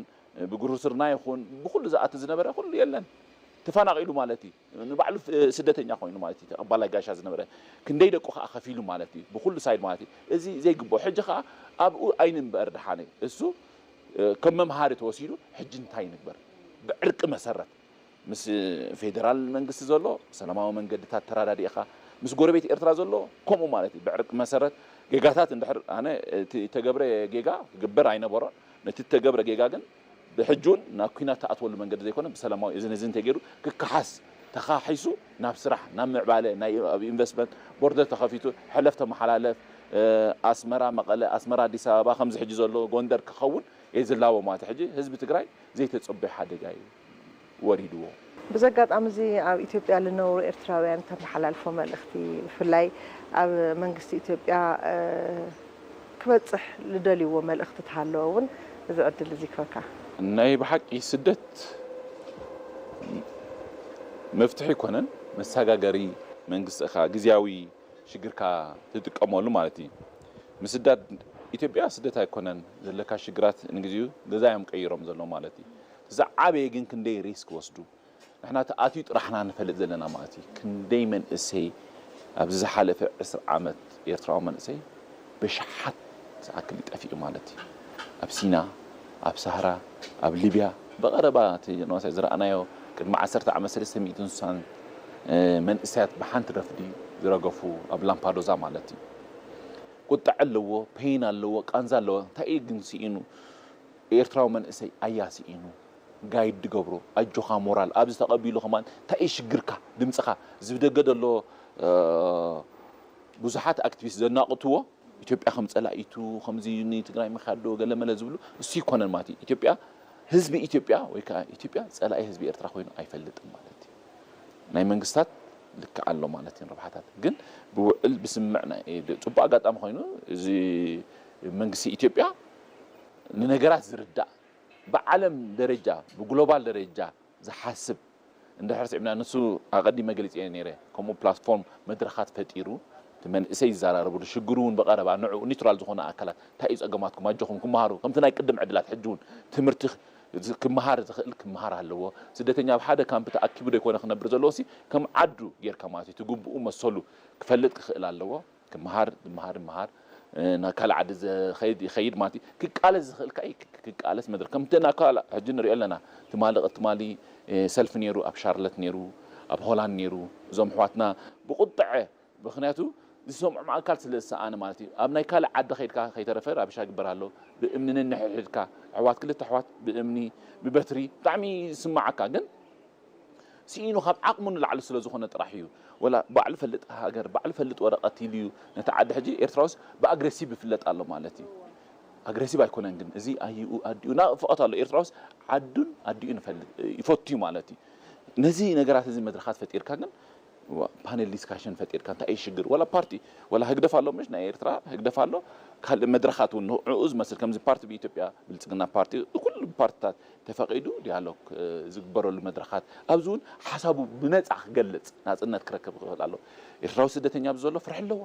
ብጉሩስርና ይኹን ብኩሉ ዝኣቲ ዝነበረ ኩሉ የለን ተፋናቂሉ ማለት እዩ። ንባዕሉ ስደተኛ ኮይኑ ማለት እዩ ተቐባላይ ጋሻ ዝነበረ ክንደይ ደቁ ከዓ ከፊሉ ማለት እዩ ብኩሉ ሳይድ ማለት እዩ። እዚ ዘይግብኦ ሕጂ ከዓ ኣብኡ ኣይንንበአር ደሓነ እሱ ከም መምሃሪ ተወሲዱ ሕጂ እንታይ ንግበር ብዕርቂ መሰረት ምስ ፌደራል መንግስቲ ዘሎ ሰላማዊ መንገድታት ተራዳዲእኻ ምስ ጎረቤት ኤርትራ ዘሎ ከምኡ ማለት እዩ ብዕርቂ መሰረት ጌጋታት እንድሕር ኣነ እቲ ተገብረ ጌጋ ክግበር ኣይነበሮን ነቲ ተገብረ ጌጋ ግን ብሕጂ እውን ናብ ኲናት ትኣትወሉ መንገዲ ዘይኮነ ብሰላማዊ እዝን እዝን እንተገይሩ ክከሓስ ተኻሒሱ ናብ ስራሕ ናብ ምዕባለ ናይ ኣብ ኢንቨስትመንት ቦርደር ተኸፊቱ ሕለፍ ተመሓላለፍ ኣስመራ መቐለ ኣስመራ ኣዲስ ኣበባ ከምዚ ሕጂ ዘሎ ጎንደር ክኸውን እየ ዝላቦ ማለት ሕጂ ህዝቢ ትግራይ ዘይተፀበዮ ሓደጋ እዩ ወሪድዎ። ብዚ ኣጋጣሚ እዚ ኣብ ኢትዮጵያ ልነብሩ ኤርትራውያን ተመሓላልፎ መልእኽቲ ብፍላይ ኣብ መንግስቲ ኢትዮጵያ ክበፅሕ ልደልይዎ መልእኽቲ ተሃለወ እውን እዚ ዕድል እዚ ክበካ። ናይ ብሓቂ ስደት መፍትሒ ኣይኮነን መሰጋገሪ መንግስቲ ኢኻ ግዝያዊ ሽግርካ ትጥቀመሉ ማለት እዩ። ምስዳድ ኢትዮጵያ ስደት ኣይኮነን ዘለካ ሽግራት ንግዚኡ ገዛ እዮም ቀይሮም ዘሎ ማለት እዩ። ዝዓበየ ግን ክንደይ ሪስክ ወስዱ ንሕና ተኣትዩ ጥራሕና ንፈልጥ ዘለና ማለት እዩ። ክንደይ መንእሰይ ኣብዚ ዝሓለፈ ዕስራ ዓመት ኤርትራዊ መንእሰይ ብሽሓት ዝኣክል ጠፊኡ ማለት እዩ። ኣብ ሲና፣ ኣብ ሳህራ፣ ኣብ ሊብያ ብቐረባ እቲ ንዋሳይ ዝረኣናዮ ቅድሚ ዓሰርተ ዓመት ሰለስተ ሚእትን ስሳን መንእሰያት ብሓንቲ ረፍዲ ዝረገፉ ኣብ ላምፓዶዛ ማለት እዩ። ቁጥዐ ኣለዎ፣ ፔይን ኣለዎ፣ ቃንዛ ኣለዎ። እንታይ እዩ ግን ስኢኑ? ኤርትራዊ መንእሰይ ኣያ ስኢኑ። ጋይድ ድገብሮ ኣጆኻ ሞራል ኣብዚ ተቐቢሉ ከማን እንታይ እዩ ሽግርካ ድምፅኻ እዚ ብደገ ዘሎ ብዙሓት ኣክቲቪስት ዘናቕትዎ ኢትዮጵያ ከም ፀላኢቱ ከምዚ ንትግራይ ምካዶ ገለመለ ዝብሉ እሱ ይኮነን ማለት እዩ። ኢትዮጵያ ህዝቢ ኢትዮጵያ ወይ ከዓ ኢትዮጵያ ፀላኢ ህዝቢ ኤርትራ ኮይኑ ኣይፈልጥን ማለት እዩ። ናይ መንግስታት ልክዕ ኣሎ ማለት እዩ። ረብሓታት ግን ብውዕል ብስምምዕ ናይ ፅቡቅ ኣጋጣሚ ኮይኑ እዚ መንግስቲ ኢትዮጵያ ንነገራት ዝርዳእ ብዓለም ደረጃ ብግሎባል ደረጃ ዝሓስብ እንድሕር ስዒብና ንሱ ኣቐዲመ ገሊፀ ነይረ። ከምኡ ፕላትፎርም መድረኻት ፈጢሩ እቲ መንእሰይ ይዘራረብሉ ሽግሩ እውን ብቐረባ ንዑ ኒትራል ዝኾነ ኣካላት እንታይ እዩ ፀገማትኩም ኣጆኹም ክመሃሩ ከምቲ ናይ ቅድም ዕድላት ሕጂ እውን ትምህርቲ ክመሃር ዝኽእል ክመሃር ኣለዎ። ስደተኛ ኣብ ሓደ ካምፕ ተኣኪቡ ዶ ይኮነ ክነብር ዘለዎ ሲ ከም ዓዱ ጌርካ ማለት እዩ እቲ ግቡኡ መሰሉ ክፈልጥ ክኽእል ኣለዎ። ክመሃር ዝመሃር ይመሃር ናብ ካልእ ዓዲ ዝኸይድ ይኸይድ ማለት እዩ። ክቃለስ ዝኽእል ከኣ ክቃለስ መድረኽ ከምቲ ናብ ካልእ ሕጂ ንሪኦ ኣለና። ትማሊ ትማሊ ሰልፊ ነይሩ ኣብ ሻርለት ነይሩ ኣብ ሆላንድ ነይሩ እዞም ኣሕዋትና ብቁጥዐ ምኽንያቱ ዝሰምዖም ኣካል ስለ ዝሰኣነ ማለት እዩ። ኣብ ናይ ካልእ ዓዲ ከይድካ ከይተረፈ ራብሻ ይግበር ኣሎ። ብእምኒ ነንሕድሕድካ ኣሕዋት ክልተ ኣሕዋት ብእምኒ ብበትሪ ብጣዕሚ ይስማዓካ ግን ስኢኑ ካብ ዓቕሙ ንላዕሊ ስለ ዝኾነ ጥራሕ እዩ። ወላ ባዕሉ ፈልጥ ሃገር ባዕሉ ፈልጥ ወረቐት ኢሉ እዩ ነቲ ዓዲ ሕጂ ኤርትራውስ ብኣግሬሲቭ ይፍለጥ ኣሎ ማለት እዩ። ኣግሬሲቭ ኣይኮነን ግን እዚ ኣዩ ኣዲኡ ናፍቆት ኣሎ ኤርትራውስ ዓዱን ኣዲኡ ይፈልጥ ይፈቱ ማለት እዩ። ነዚ ነገራት እዚ መድረኻት ፈጢርካ ግን ፓነል ዲስካሽን ፈጢርካ እንታይ እዩ ሽግር ወላ ፓርቲ ወላ ህግደፍ ኣሎ ምሽ ናይ ኤርትራ ህግደፍ ኣሎ ካልእ መድረኻት እውን ንዕኡ ዝመስል ከምዚ ፓርቲ ብኢትዮጵያ ብልፅግና ፓርቲ ኩሉ ፓርትታት ተፈቒዱ ዲያሎግ ዝግበረሉ መድረኻት ኣብዚ እውን ሓሳቡ ብነፃ ክገልፅ ናፅነት ክረክብ ክኽእል ኣለዎ። ኤርትራዊ ስደተኛ ኣብዚ ዘሎ ፍርሒ ኣለዎ።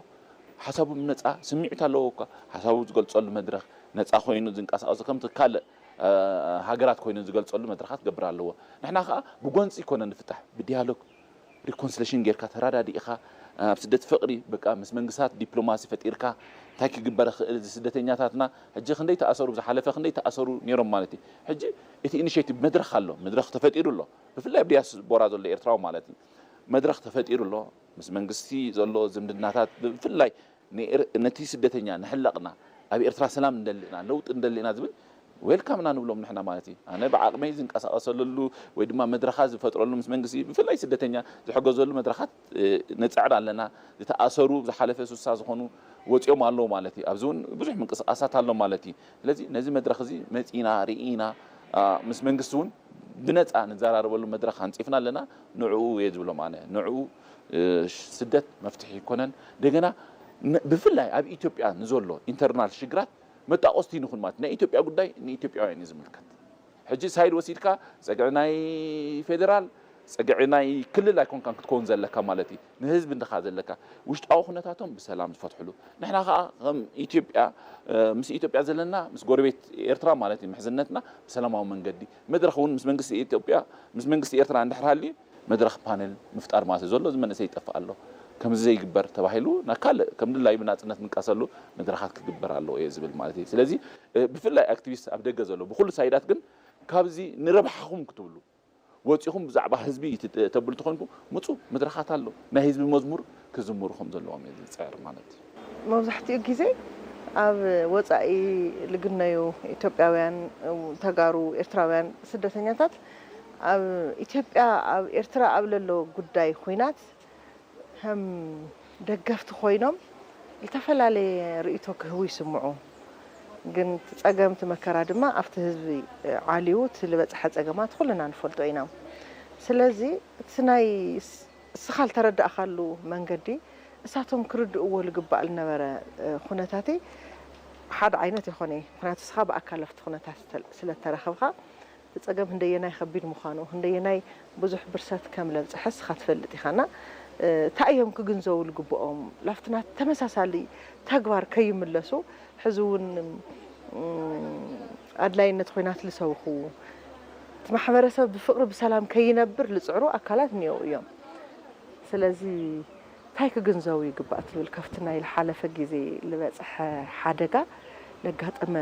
ሓሳቡ ብነፃ ስምዒት ኣለዎ እኳ ሓሳቡ ዝገልፀሉ መድረኽ ነፃ ኮይኑ ዝንቀሳቐሱ ከምቲ ካልእ ሃገራት ኮይኑ ዝገልፀሉ መድረኻት ክገብር ኣለዎ። ንሕና ከዓ ብጎንፂ ይኮነ ንፍታሕ ብዲያሎግ ሪኮንስሌሽን ጌርካ ተራዳዲእኻ ኣብ ስደት ፍቕሪ በቃ ምስ መንግስታት ዲፕሎማሲ ፈጢርካ እንታይ ክግበር ይኽእል እዚ ስደተኛታትና ሕጂ ክንደይ ተኣሰሩ ዝሓለፈ ክንደይ ተኣሰሩ ነይሮም ማለት እዩ። ሕጂ እቲ ኢኒሼቲቭ መድረኽ ኣሎ መድረኽ ተፈጢሩ ኣሎ ብፍላይ ኣብ ዲያስፖራ ዘሎ ኤርትራዊ ማለት እዩ። መድረኽ ተፈጢሩ ኣሎ ምስ መንግስቲ ዘሎ ዝምድናታት ብፍላይ ነቲ ስደተኛ ንሕለቕና ኣብ ኤርትራ ሰላም እንደሊና ለውጢ እንደሊና ዝብል ዌልካም ኢና ንብሎም ንሕና ማለት እዩ። ኣነ ብዓቕመይ ዝንቀሳቐሰለሉ ወይ ድማ መድረኻት ዝፈጥረሉ ምስ መንግስቲ ብፍላይ ስደተኛ ዝሕገዘሉ መድረኻት ንፅዕር ኣለና። ዝተኣሰሩ ዝሓለፈ ሱሳ ዝኾኑ ወፂኦም ኣለዉ ማለት እዩ። ኣብዚ እውን ብዙሕ ምንቅስቃሳት ኣሎ ማለት እዩ። ስለዚ ነዚ መድረኽ እዚ መፂና ርኢና ምስ መንግስቲ እውን ብነፃ ንዘራረበሉ መድረኽ ኣንፂፍና ኣለና። ንዕኡ እየ ዝብሎም ኣነ ንዕኡ ስደት መፍትሒ ይኮነን። እንደገና ብፍላይ ኣብ ኢትዮጵያ ንዘሎ ኢንተርናል ሽግራት መጣቆስቲ ንኹን ማለት ናይ ኢትዮጵያ ጉዳይ ንኢትዮጵያውያን እዩ ዝምልከት። ሕጂ ሳይድ ወሲድካ ፀግዒ ናይ ፌደራል ፀግዒ ናይ ክልል ኣይኮንካን ክትከውን ዘለካ ማለት እዩ። ንህዝቢ እንድኻ ዘለካ ውሽጣዊ ኩነታቶም ብሰላም ዝፈትሕሉ ንሕና ከዓ ከም ኢትዮጵያ ምስ ኢትዮጵያ ዘለና ምስ ጎረቤት ኤርትራ ማለት እዩ ምሕዝነትና ብሰላማዊ መንገዲ መድረኽ እውን ምስ መንግስቲ ኢትዮጵያ ምስ መንግስቲ ኤርትራ እንድሕር ሃልዩ መድረኽ ፓነል ምፍጣር ማለት እዩ ዘሎ እዚ መንእሰይ ይጠፍእ ኣሎ ከምዚ ዘይግበር ተባሂሉ ናብ ካልእ ከም ድላዩ ብናፅነት ምንቀሰሉ መድረኻት ክግበር ኣለዎ እየ ዝብል ማለት እዩ። ስለዚ ብፍላይ ኣክቲቪስት ኣብ ደገ ዘሎ ብኩሉ ሳይዳት ግን ካብዚ ንረብሓኹም ክትብሉ ወፂኹም ብዛዕባ ህዝቢ ተብሉ ተኾንኩም ምፁ መድረኻት ኣሎ ናይ ህዝቢ መዝሙር ክዝምሩ ከም ዘለዎም እየ ዝፅዕር ማለት እዩ። መብዛሕትኡ ግዜ ኣብ ወፃኢ ልግነዩ ኢትዮጵያውያን፣ ተጋሩ፣ ኤርትራውያን ስደተኛታት ኣብ ኢትዮጵያ ኣብ ኤርትራ ኣብ ለሎ ጉዳይ ኹናት ከም ደገፍቲ ኮይኖም ዝተፈላለየ ርእይቶ ክህቡ ይስምዑ። ግን እቲ ፀገም እቲ መከራ ድማ ኣብቲ ህዝቢ ዓልዩ እቲ ዝበፅሐ ፀገማት ኩልና ንፈልጦ ኢና። ስለዚ እቲ ናይ እስኻ ልተረዳእካሉ መንገዲ እሳቶም ክርድእዎ ልግባእ ልነበረ ኩነታቲ ሓደ ዓይነት ይኾነ ምክንያቱ እስኻ ብኣካል ኣብቲ ኩነታት ስለተረኸብካ እቲ ጸገም ህንደየናይ ከቢድ ምዃኑ ህንደየናይ ብዙሕ ብርሰት ከም ለብጽሐ እስኻ ትፈልጥ ኢኻና እንታይ እዮም ክግንዘቡ ልግብኦም ላፍትናት ተመሳሳሊ ተግባር ከይምለሱ ሕዚ እውን ኣድላይነት ኮይናት ልሰብኹ እቲ ማሕበረሰብ ብፍቕሪ ብሰላም ከይነብር ልፅዕሩ ኣካላት እኒአው እዮም። ስለዚ እንታይ ክግንዘቡ ይግባእ ትብል? ካብቲ ናይ ዝሓለፈ ግዜ ዝበፅሐ ሓደጋ ለጋጠመ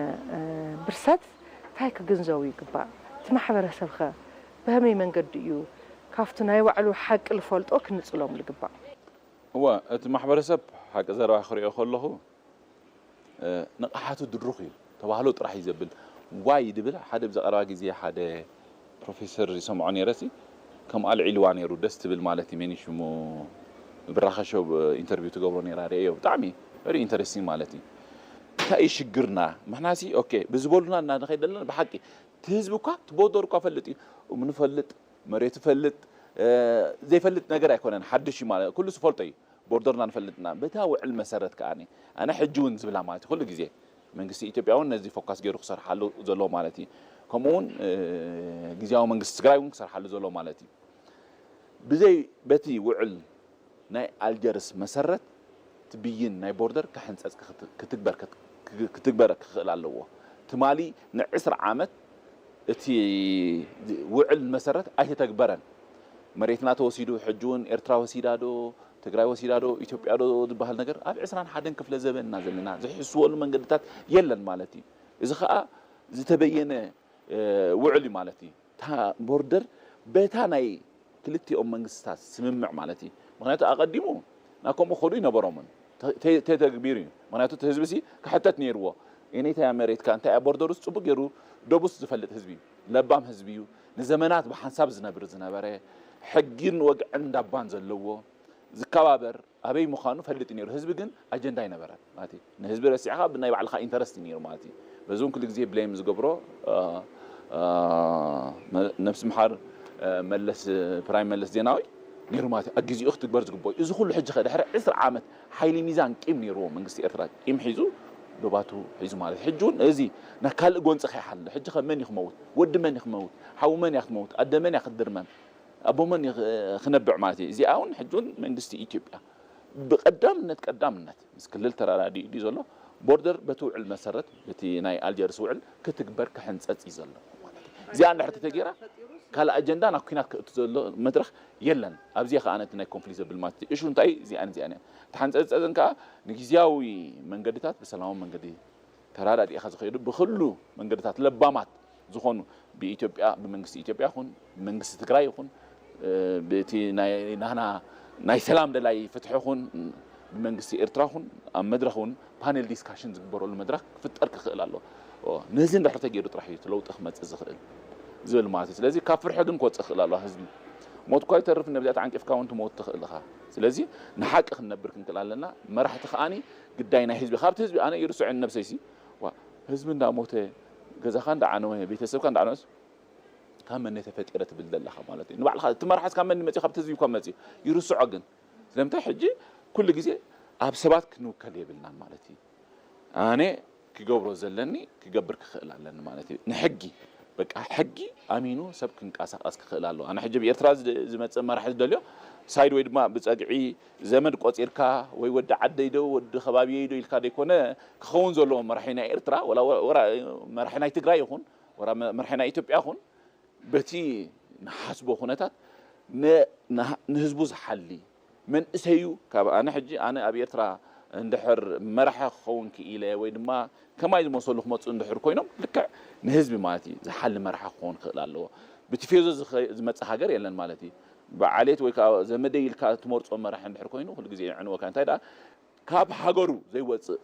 ብርሰት እንታይ ክግንዘቡ ይግባእ? እቲ ማሕበረሰብኸ ብኸመይ መንገዲ እዩ ካብቲ ናይ ባዕሉ ሓቂ ዝፈልጦ ክንፅሎም ዝግባእ? እወ፣ እቲ ማሕበረሰብ ሓቂ ዘረባ ክሪኦ ከለኹ ንቕሓቱ ድሩኽ እዩ፣ ተባህሎ ጥራሕ እዩ ዘብል። ዋይ ድብል ሓደ ብዚ ቀረባ ግዜ ሓደ ፕሮፌሰር ይሰምዖ ነይረ ሲ ከም ኣልዒልዋ ነይሩ። ደስ ትብል ማለት እዩ። መን ሽሙ ብራኸ ሾው ኢንተርቪው ትገብሮ ነይራ ርእዮ። ብጣዕሚ very interesting ማለት እዩ። እንታይ እዩ ሽግርና? ምሕናሲ ኦኬ ብዝበሉና እና ንኸይድ ዘለና ብሓቂ እቲ ህዝቢ እኳ እቲ ቦርደር እኳ ፈልጥ እዩ። እምኑ ፈልጥ፣ መሬቱ ፈልጥ፣ ዘይፈልጥ ነገር ኣይኮነን። ሓድሽ እዩ ማለት ኩሉ ዝፈልጦ እዩ። ቦርደርና ንፈልጥና በታ ውዕል መሰረት ከኣ ኣነ ሕጂ እውን ዝብላ ማለት ኩሉ ግዜ መንግስቲ ኢትዮጵያ እውን ነዚ ፎካስ ገይሩ ክሰርሓሉ ዘለዎ ማለት እዩ። ከምኡ እውን ግዜያዊ መንግስቲ ትግራይ እውን ክሰርሓሉ ዘለዎ ማለት እዩ። ብዘይ በቲ ውዕል ናይ ኣልጀርስ መሰረት እቲ ብይን ናይ ቦርደር ክሕንፀፅ ክትግበር ክትግበር ክኽእል ኣለዎ። ትማሊ ንዕስራ ዓመት እቲ ውዕል መሰረት ኣይተተግበረን። መሬትና ተወሲዱ ሕጂ እውን ኤርትራ ወሲዳ ዶ ትግራይ ወሲዳ ዶ ኢትዮጵያ ዶ ዝበሃል ነገር ኣብ ዕስራን ሓደን ክፍለ ዘበን ኢና ዘለና። ዝሕስወሉ መንገድታት የለን ማለት እዩ። እዚ ከዓ ዝተበየነ ውዕል እዩ ማለት እዩ። እታ ቦርደር በታ ናይ ክልቲኦም መንግስታት ስምምዕ ማለት እዩ። ምክንያቱ ኣቐዲሙ ናብ ከምኡ ከዱ ይነበሮምን ተተግቢሩ እዩ። ምክንያቱ እቲ ህዝቢ ሲ ክሕተት ነይርዎ። እኔታ መሬትካ እንታይ ቦርደሩስ ፅቡቅ ገይሩ ደቡስ ዝፈልጥ ህዝቢ እዩ። ለባም ህዝቢ እዩ። ንዘመናት ብሓንሳብ ዝነብር ዝነበረ ሕጊን ወግዕን እንዳባን ዘለዎ ዝከባበር ኣበይ ምዃኑ ፈልጥ ነይሩ። ህዝቢ ግን ኣጀንዳ ኣይነበረን ማለት እዩ። ንህዝቢ ረሲዕካ ብናይ ባዕልካ ኢንተረስት እዩ ነይሩ ማለት እዩ። በዚ እውን ኩሉ ግዜ ብሌም ዝገብሮ ነብሲ ምሓር መለስ ፕራይም መለስ ዜናዊ ነይሩ ማለት እዩ። ኣብ ግዜኡ ክትግበር ዝግበኦ እዚ ኩሉ ሕጂ ከ ድሕሪ ዕስራ ዓመት ሓይሊ ሚዛን ቂም ነይርዎ መንግስቲ ኤርትራ ቂም ሒዙ ዶባቱ ሒዙ ማለት እዩ። ሕጂ እውን እዚ ናብ ካልእ ጎንፂ ከይሓልፍ ሕጂ ከ መን እዩ ክመውት? ወዲ መን እዩ ክመውት? ሓዊ መን እያ ክትመውት? ኣደ መን እያ ክትድርመም? ኣቦ መን እዩ ክነብዕ ማለት እዩ። እዚኣ እውን ሕጂ እውን መንግስቲ ኢትዮጵያ ብቀዳምነት ቀዳምነት ምስ ክልል ተራዳዲኡ ድዩ ዘሎ ቦርደር በቲ ውዕል መሰረት በቲ ናይ ኣልጀርስ ውዕል ክትግበር ክሕንፀፅ እዩ ዘሎ ማለት እዩ። እዚኣ እንድሕር ተተገይራ ካልእ ኣጀንዳ ናብ ኩናት ክእቱ ዘሎ መድረኽ የለን። ኣብዚኣ ከዓ ነቲ ናይ ኮንፍሊክት ዘብል ማለት እዩ እሹ እንታይ እዚኣን እዚኣን እያ። እቲ ሓንፀፀዝን ከዓ ንግዝያዊ መንገድታት ብሰላማዊ መንገዲ ተራዳዲእካ ዝኸይዱ ብክሉ መንገድታት ለባማት ዝኾኑ ብኢትዮጵያ ብመንግስቲ ኢትዮጵያ ይኹን ብመንግስቲ ትግራይ ይኹን ብቲ ናይ ናህና ናይ ሰላም ደላይ ፍትሒ ይኹን ብመንግስቲ ኤርትራ ይኹን ኣብ መድረኽ እውን ፓነል ዲስካሽን ዝግበረሉ መድረኽ ክፍጠር ክኽእል ኣለዎ። ነዚ እንድሕር ተገይሩ ጥራሕ እዩ ለውጢ ክመፅእ ዝኽእል ዝብል ማለት እዩ። ስለዚ ካብ ፍርሒ ግን ክወፅእ ክኽእል ኣለዎ ህዝቢ። ሞት እኳ ይተርፍ ነብዚኣ ተዓንቂፍካ እውን ትመውት ትኽእል ኢኻ። ስለዚ ንሓቂ ክንነብር ክንክእል ኣለና። መራሕቲ ከዓኒ ግዳይ ናይ ህዝቢ ካብቲ ህዝቢ ኣነ ይርስዑ ነብሰይሲ ዋ ህዝቢ እንዳሞተ ገዛኻ እንዳዓነወ ቤተሰብካ እንዳዓነወስ ካብ መን ተፈጢረ ትብል ዘለኻ ማለት እዩ። ንባዕልኻ እቲ መራሕስ ካብ መን መፅኡ ካብቲ ህዝቢ እኳ መፅኡ ይርስዖ ግን ስለምንታይ ሕጂ ኩሉ ግዜ ኣብ ሰባት ክንውከል የብልናን ማለት እዩ። ኣነ ክገብሮ ዘለኒ ክገብር ክኽእል ኣለኒ ማለት እዩ። ንሕጊ በቃ ሕጊ ኣሚኑ ሰብ ክንቀሳቀስ ክኽእል ኣለዎ። ኣነ ሕጂ ብኤርትራ ዝመፅእ መራሒ ዝደልዮ ሳይድ ወይ ድማ ብፀግዒ ዘመድ ቆፂርካ ወይ ወዲ ዓደይ ዶ ወዲ ከባቢየይ ዶ ኢልካ ደይኮነ ክኸውን ዘለዎ መራሒ ናይ ኤርትራ ወላ መራሒ ናይ ትግራይ ይኹን ወላ መራሒ ናይ ኢትዮጵያ ይኹን በቲ ንሓስቦ ኩነታት ንህዝቡ ዝሓሊ መንእሰዩ ካብ ኣነ ሕጂ ኣነ ኣብ ኤርትራ እንድሕር መራሒ ክኸውን ክኢለ ወይ ድማ ከማይ ዝመሰሉ ክመፁ እንድሕር ኮይኖም ልክዕ ንህዝቢ ማለት እዩ ዝሓሊ መራሒ ክኸውን ክኽእል ኣለዎ። ብቲፌዞ ዝመፅእ ሃገር የለን ማለት እዩ። ብዓሌት ወይ ከዓ ዘመደይ ኢልካ ትመርፆ መራሒ እንድሕር ኮይኑ ኩሉ ግዜ የዕንወካ። እንታይ ደኣ ካብ ሃገሩ ዘይወፅእ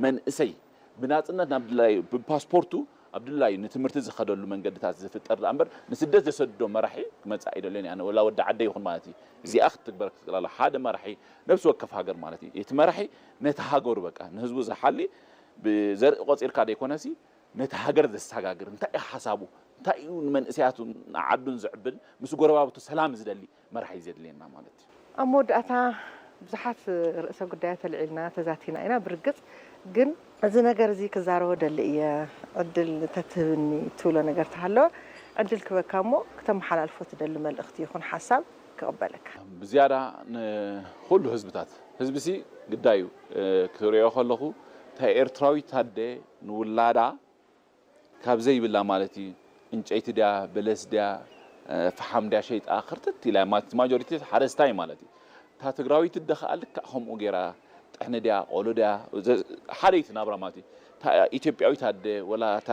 መንእሰይ ብናፅነት ናብ ድላዩ ብፓስፖርቱ ኣብ ድላዩ ንትምህርቲ ዝኸደሉ መንገድታት ዝፍጠር ደኣ እምበር ንስደት ዘሰድዶ መራሒ ክመፅእ ኣይደልዮን እየ ኣነ ወላ ወዲ ዓደይ ይኹን ማለት እዩ። እዚኣ ክትግበር ክትክእል ኣለዋ። ሓደ መራሒ ነብሲ ወከፍ ሃገር ማለት እዩ። እቲ መራሒ ነቲ ሃገሩ በቃ ንህዝቡ ዝሓሊ ብዘርኢ ቆፂርካ ደይኮነሲ ነቲ ሃገር ዘሰጋግር እንታይ እዩ ሓሳቡ እንታይ እዩ ንመንእሰያቱ ንዓዱን ዝዕብል ምስ ጎረባብቱ ሰላም ዝደሊ መራሒ ዘድልየና ማለት እዩ። ኣብ መወዳእታ ብዙሓት ርእሰ ጉዳያት ኣልዒልና ተዛቲና ኢና። ብርግፅ ግን እዚ ነገር እዚ ክዛረቦ ደሊ እየ ዕድል ተትህብኒ ትብሎ ነገር ተሃለወ ዕድል ክበካ እሞ ክተመሓላልፎ ትደሊ መልእኽቲ ይኹን ሓሳብ ክቕበለካ። ብዝያዳ ንኹሉ ህዝብታት ህዝቢ ሲ ግዳዩ ክሪኦ ከለኹ እታ ኤርትራዊት ኣደ ንውላዳ ካብ ዘይብላ ማለት እዩ። ዕንጨይቲ ድያ በለስ ድያ ፈሓም ድያ ሸይጣ ክርትት ኢላ ማለት ማጆሪቲ ሓረስታይ ማለት እዩ። እታ ትግራዊት ኣደ ከዓ ልክዕ ከምኡ ገይራ ጥሕኒ ድያ ቆሎ ድያ፣ ሓደይቲ ናብራ ማለት እዩ። እታ ኢትዮጵያዊት ኣደ ወላ እታ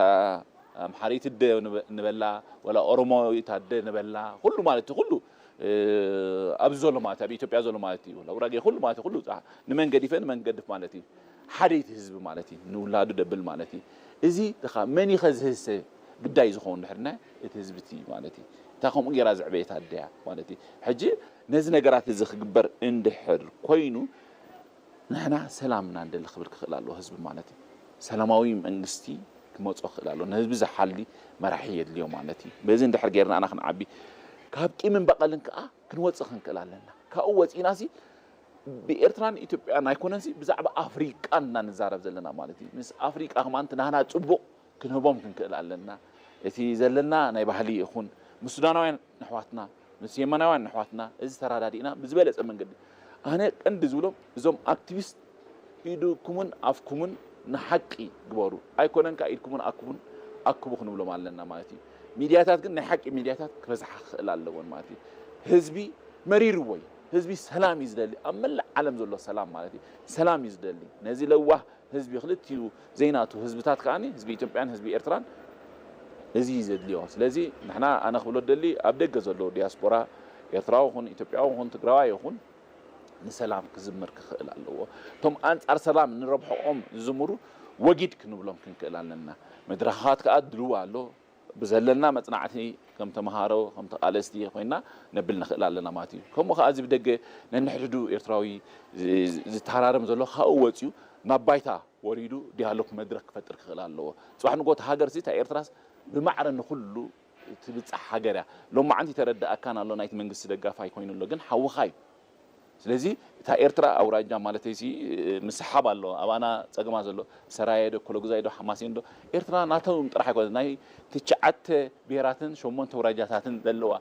ኣምሓሪት ኣደ ንበላ፣ ወላ ኦሮሞዊት ኣደ ንበላ፣ ኩሉ ማለት እዩ። ኩሉ ኣብዚ ዘሎ ማለት ኣብ ኢትዮጵያ ዘሎ ማለት እዩ። ወላ ጉራጌ ኩሉ ማለት እዩ። ኩሉ ንመን ገዲፈ ንመን ገድፍ ማለት እዩ። ሓደይቲ ህዝቢ ማለት እዩ። ንውላዱ ደብል ማለት እዩ። እዚ ድኻ መን ይኸ ዝህሰ ግዳይ ዝኸውን ድሕርና እቲ ህዝቢ እቲ ማለት እዩ። እታ ከምኡ ገይራ ዘዕበየት ኣደያ ማለት እዩ። ሕጂ ነዚ ነገራት እዚ ክግበር እንድሕር ኮይኑ ንሕና ሰላም ኢና ንደሊ ክብል ክኽእል ኣለዎ ህዝቢ ማለት እዩ። ሰላማዊ መንግስቲ ክመጾ ክኽእል ኣለዎ። ንህዝቢ ዝሓሊ መራሒ የድልዮ ማለት እዩ። በዚ እንድሕር ጌርና ኣና ክንዓቢ ካብ ቂምን በቐልን ከዓ ክንወፅእ ክንክእል ኣለና። ካብኡ ወፂእና ሲ ብኤርትራን ኢትዮጵያን ኣይኮነን ሲ ብዛዕባ ኣፍሪቃ እና ንዛረብ ዘለና ማለት እዩ። ምስ ኣፍሪቃ ከማን ናህና ፅቡቕ ክንህቦም ክንክእል ኣለና። እቲ ዘለና ናይ ባህሊ ይኹን ምስ ሱዳናውያን ንሕዋትና ምስ የመናውያን ንሕዋትና እዚ ተራዳዲእና ብዝበለፀ መንገዲ ኣነ ቀንዲ ዝብሎም እዞም ኣክቲቪስት ኢድኩምን ኣፍኩምን ንሓቂ ግበሩ ኣይኮነን ካ ኢድኩምን ኣኩቡን ኣክቡ ክንብሎም ኣለና ማለት እዩ። ሚድያታት ግን ናይ ሓቂ ሚድያታት ክበዝሓ ክኽእል ኣለዎን ማለት እዩ። ህዝቢ መሪርዎ እዩ። ህዝቢ ሰላም እዩ ዝደሊ። ኣብ መላእ ዓለም ዘሎ ሰላም ማለት እዩ። ሰላም እዩ ዝደሊ። ነዚ ለዋህ ህዝቢ ክልቲኡ ዘይናቱ ህዝብታት ከዓኒ ህዝቢ ኢትዮጵያን ህዝቢ ኤርትራን እዚ እዩ ዘድልዮ። ስለዚ ንሕና ኣነ ክብሎ ደሊ ኣብ ደገ ዘለዉ ዲያስፖራ ኤርትራዊ ይኹን ኢትዮጵያዊ ይኹን ትግራዋይ ይኹን ንሰላም ክዝምር ክኽእል ኣለዎ። እቶም ኣንጻር ሰላም ንረብሖኦም ዝዝምሩ ወጊድ ክንብሎም ክንክእል ኣለና። መድረኻት ከኣ ድልው ኣሎ። ብዘለና መጽናዕቲ ከም ተምሃሮ ከም ተቓለስቲ ኮይና ነብል ንኽእል ኣለና ማለት እዩ። ከምኡ ከኣ እዚ ብደገ ነንሕድሕዱ ኤርትራዊ ዝ- ዝ- ዝተሃራረም ዘሎ ካብኡ ወጺኡ ናብ ባይታ ወሪዱ ዲያሎግ መድረክ ክፈጥር ክኽእል ኣለዎ። ጽባሕ ንጎ እታ ሃገር ሲ እታ ኤርትራስ ብማዕረ ንኹሉ ትብጻሕ ሃገር እያ። ሎማዓንቲ ተረዳእካን ኣሎ ናይቲ መንግስቲ ደጋፋይ ኮይኑ ኣሎ ግን ሓውኻ እዩ። ስለዚ እታ ኤርትራ ኣውራጃ ማለተይሲ ምስሓብ ኣሎ ኣባና ጸገማ ዘሎ ሰራየ ዶ ኮሎግዛይ ዶ ሓማሴን ዶ ኤርትራ ናቶም ጥራሕ ኣይኮነ ናይ ትሽዓተ ብሄራትን ሸሞንተ ኣውራጃታትን ዘለዋ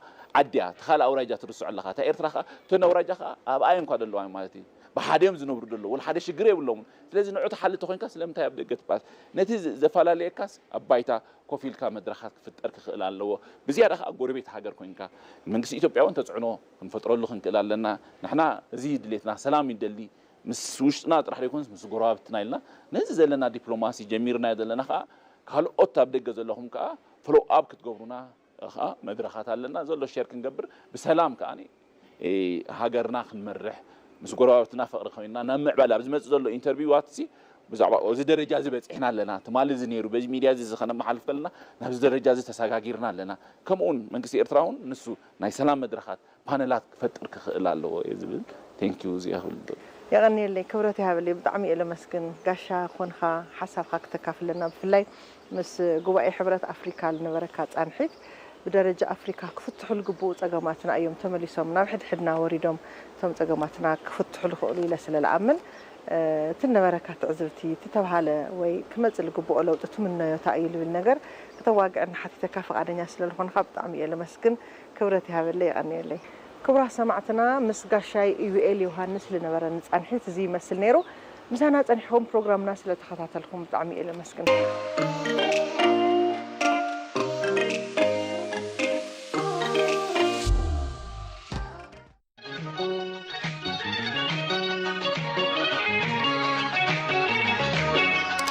ዓዲ እያ። እቲ ካልእ ኣውራጃ ትርስዖ ኣለኻ። እታ ኤርትራ ከኣ እተን ኣውራጃ ከኣ ኣብኣ እየን እኳ ዘለዋ ማለት እዩ። ብሓደ እዮም ዝነብሩ ዘለዉ። ወላ ሓደ ሽግር የብሎምን። ስለዚ ንዑ ትሓሊ ተኾይንካ ስለምንታይ ኣብ ደገ ትበኣስ? ነቲ ዘፈላለየካስ ኣብ ባይታ ኮፍ ኢልካ መድረኻት ክፍጠር ክኽእል ኣለዎ። ብዝያዳ ከኣ ጎረቤት ሃገር ኮይንካ ንመንግስቲ ኢትዮጵያ እውን ተፅዕኖ ክንፈጥረሉ ክንክእል ኣለና። ንሕና እዚ ድሌትና ሰላም ይደሊ ምስ ውሽጥና ጥራሕ ዘይኮነስ ምስ ጎረባብትና ኢልና ነዚ ዘለና ዲፕሎማሲ ጀሚርናዮ ዘለና ከኣ ካልኦት ኣብ ደገ ዘለኹም ከኣ ፎሎው ኣፕ ክትገብሩና ከኣ መድረኻት ኣለና ዘሎ ሸር ክንገብር ብሰላም ከኣ ሃገርና ክንመርሕ ምስ ጎረባብትና ፍቕሪ ኮይንና ናብ ምዕባለ ኣብ ዝመፅእ ዘሎ ኢንተርቪዋት ሲ ብዛዕባ እዚ ደረጃ እዚ በፂሕና ኣለና ትማሊ እዚ ነይሩ በዚ ሚድያ እዚ ከነመሓልፍ ከለና ናብዚ ደረጃ እዚ ተሰጋጊርና ኣለና። ከምኡውን መንግስቲ ኤርትራ እውን ንሱ ናይ ሰላም መድረኻት ፓነላት ክፈጥር ክኽእል ኣለዎ እየ ዝብል። ቴንኪዩ እዚኣ ክብል። የቐንየለይ ክብረት ይሃበለይ ብጣዕሚ እየ ለመስግን ጋሻ ኮንኻ ሓሳብካ ክተካፍለና ብፍላይ ምስ ጉባኤ ሕብረት ኣፍሪካ ዝነበረካ ፃንሒት ብደረጃ ኣፍሪካ ክፍትሑ ዝግብኡ ፀገማትና እዮም ተመሊሶም ናብ ሕድሕድና ወሪዶም እቶም ፀገማትና ክፍትሑ ዝኽእሉ ኢለ ስለ ዝኣምን እቲ ነበረካ ትዕዝብቲ እቲ ተብሃለ ወይ ክመፅእ ዝግብኦ ለውጢ ትምነዮ እንታይ እዩ ዝብል ነገር ክተዋግዐና ሓቲተካ ፍቓደኛ ስለ ዝኾንካ ብጣዕሚ እየ ለመስግን። ክብረት ይሃበለይ የቐንየለይ። ክቡራት ሰማዕትና ምስ ጋሻይ ኢዩኤል ዮሃንስ ዝነበረኒ ፃንሒት እዚ ይመስል ነይሩ። ምሳና ፀኒሕኩም ፕሮግራምና ስለተኸታተልኩም ብጣዕሚ እየ ለመስግን።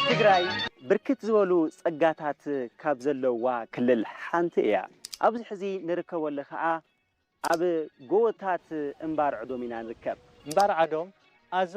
ትግራይ ብርክት ዝበሉ ፀጋታት ካብ ዘለዋ ክልል ሓንቲ እያ። ኣብዚ ሕዚ ንርከበሉ ከዓ ኣብ ጎቦታት እምባ ርዕዶም ኢና ንርከብ። እምባ ርዓዶም ኣዛ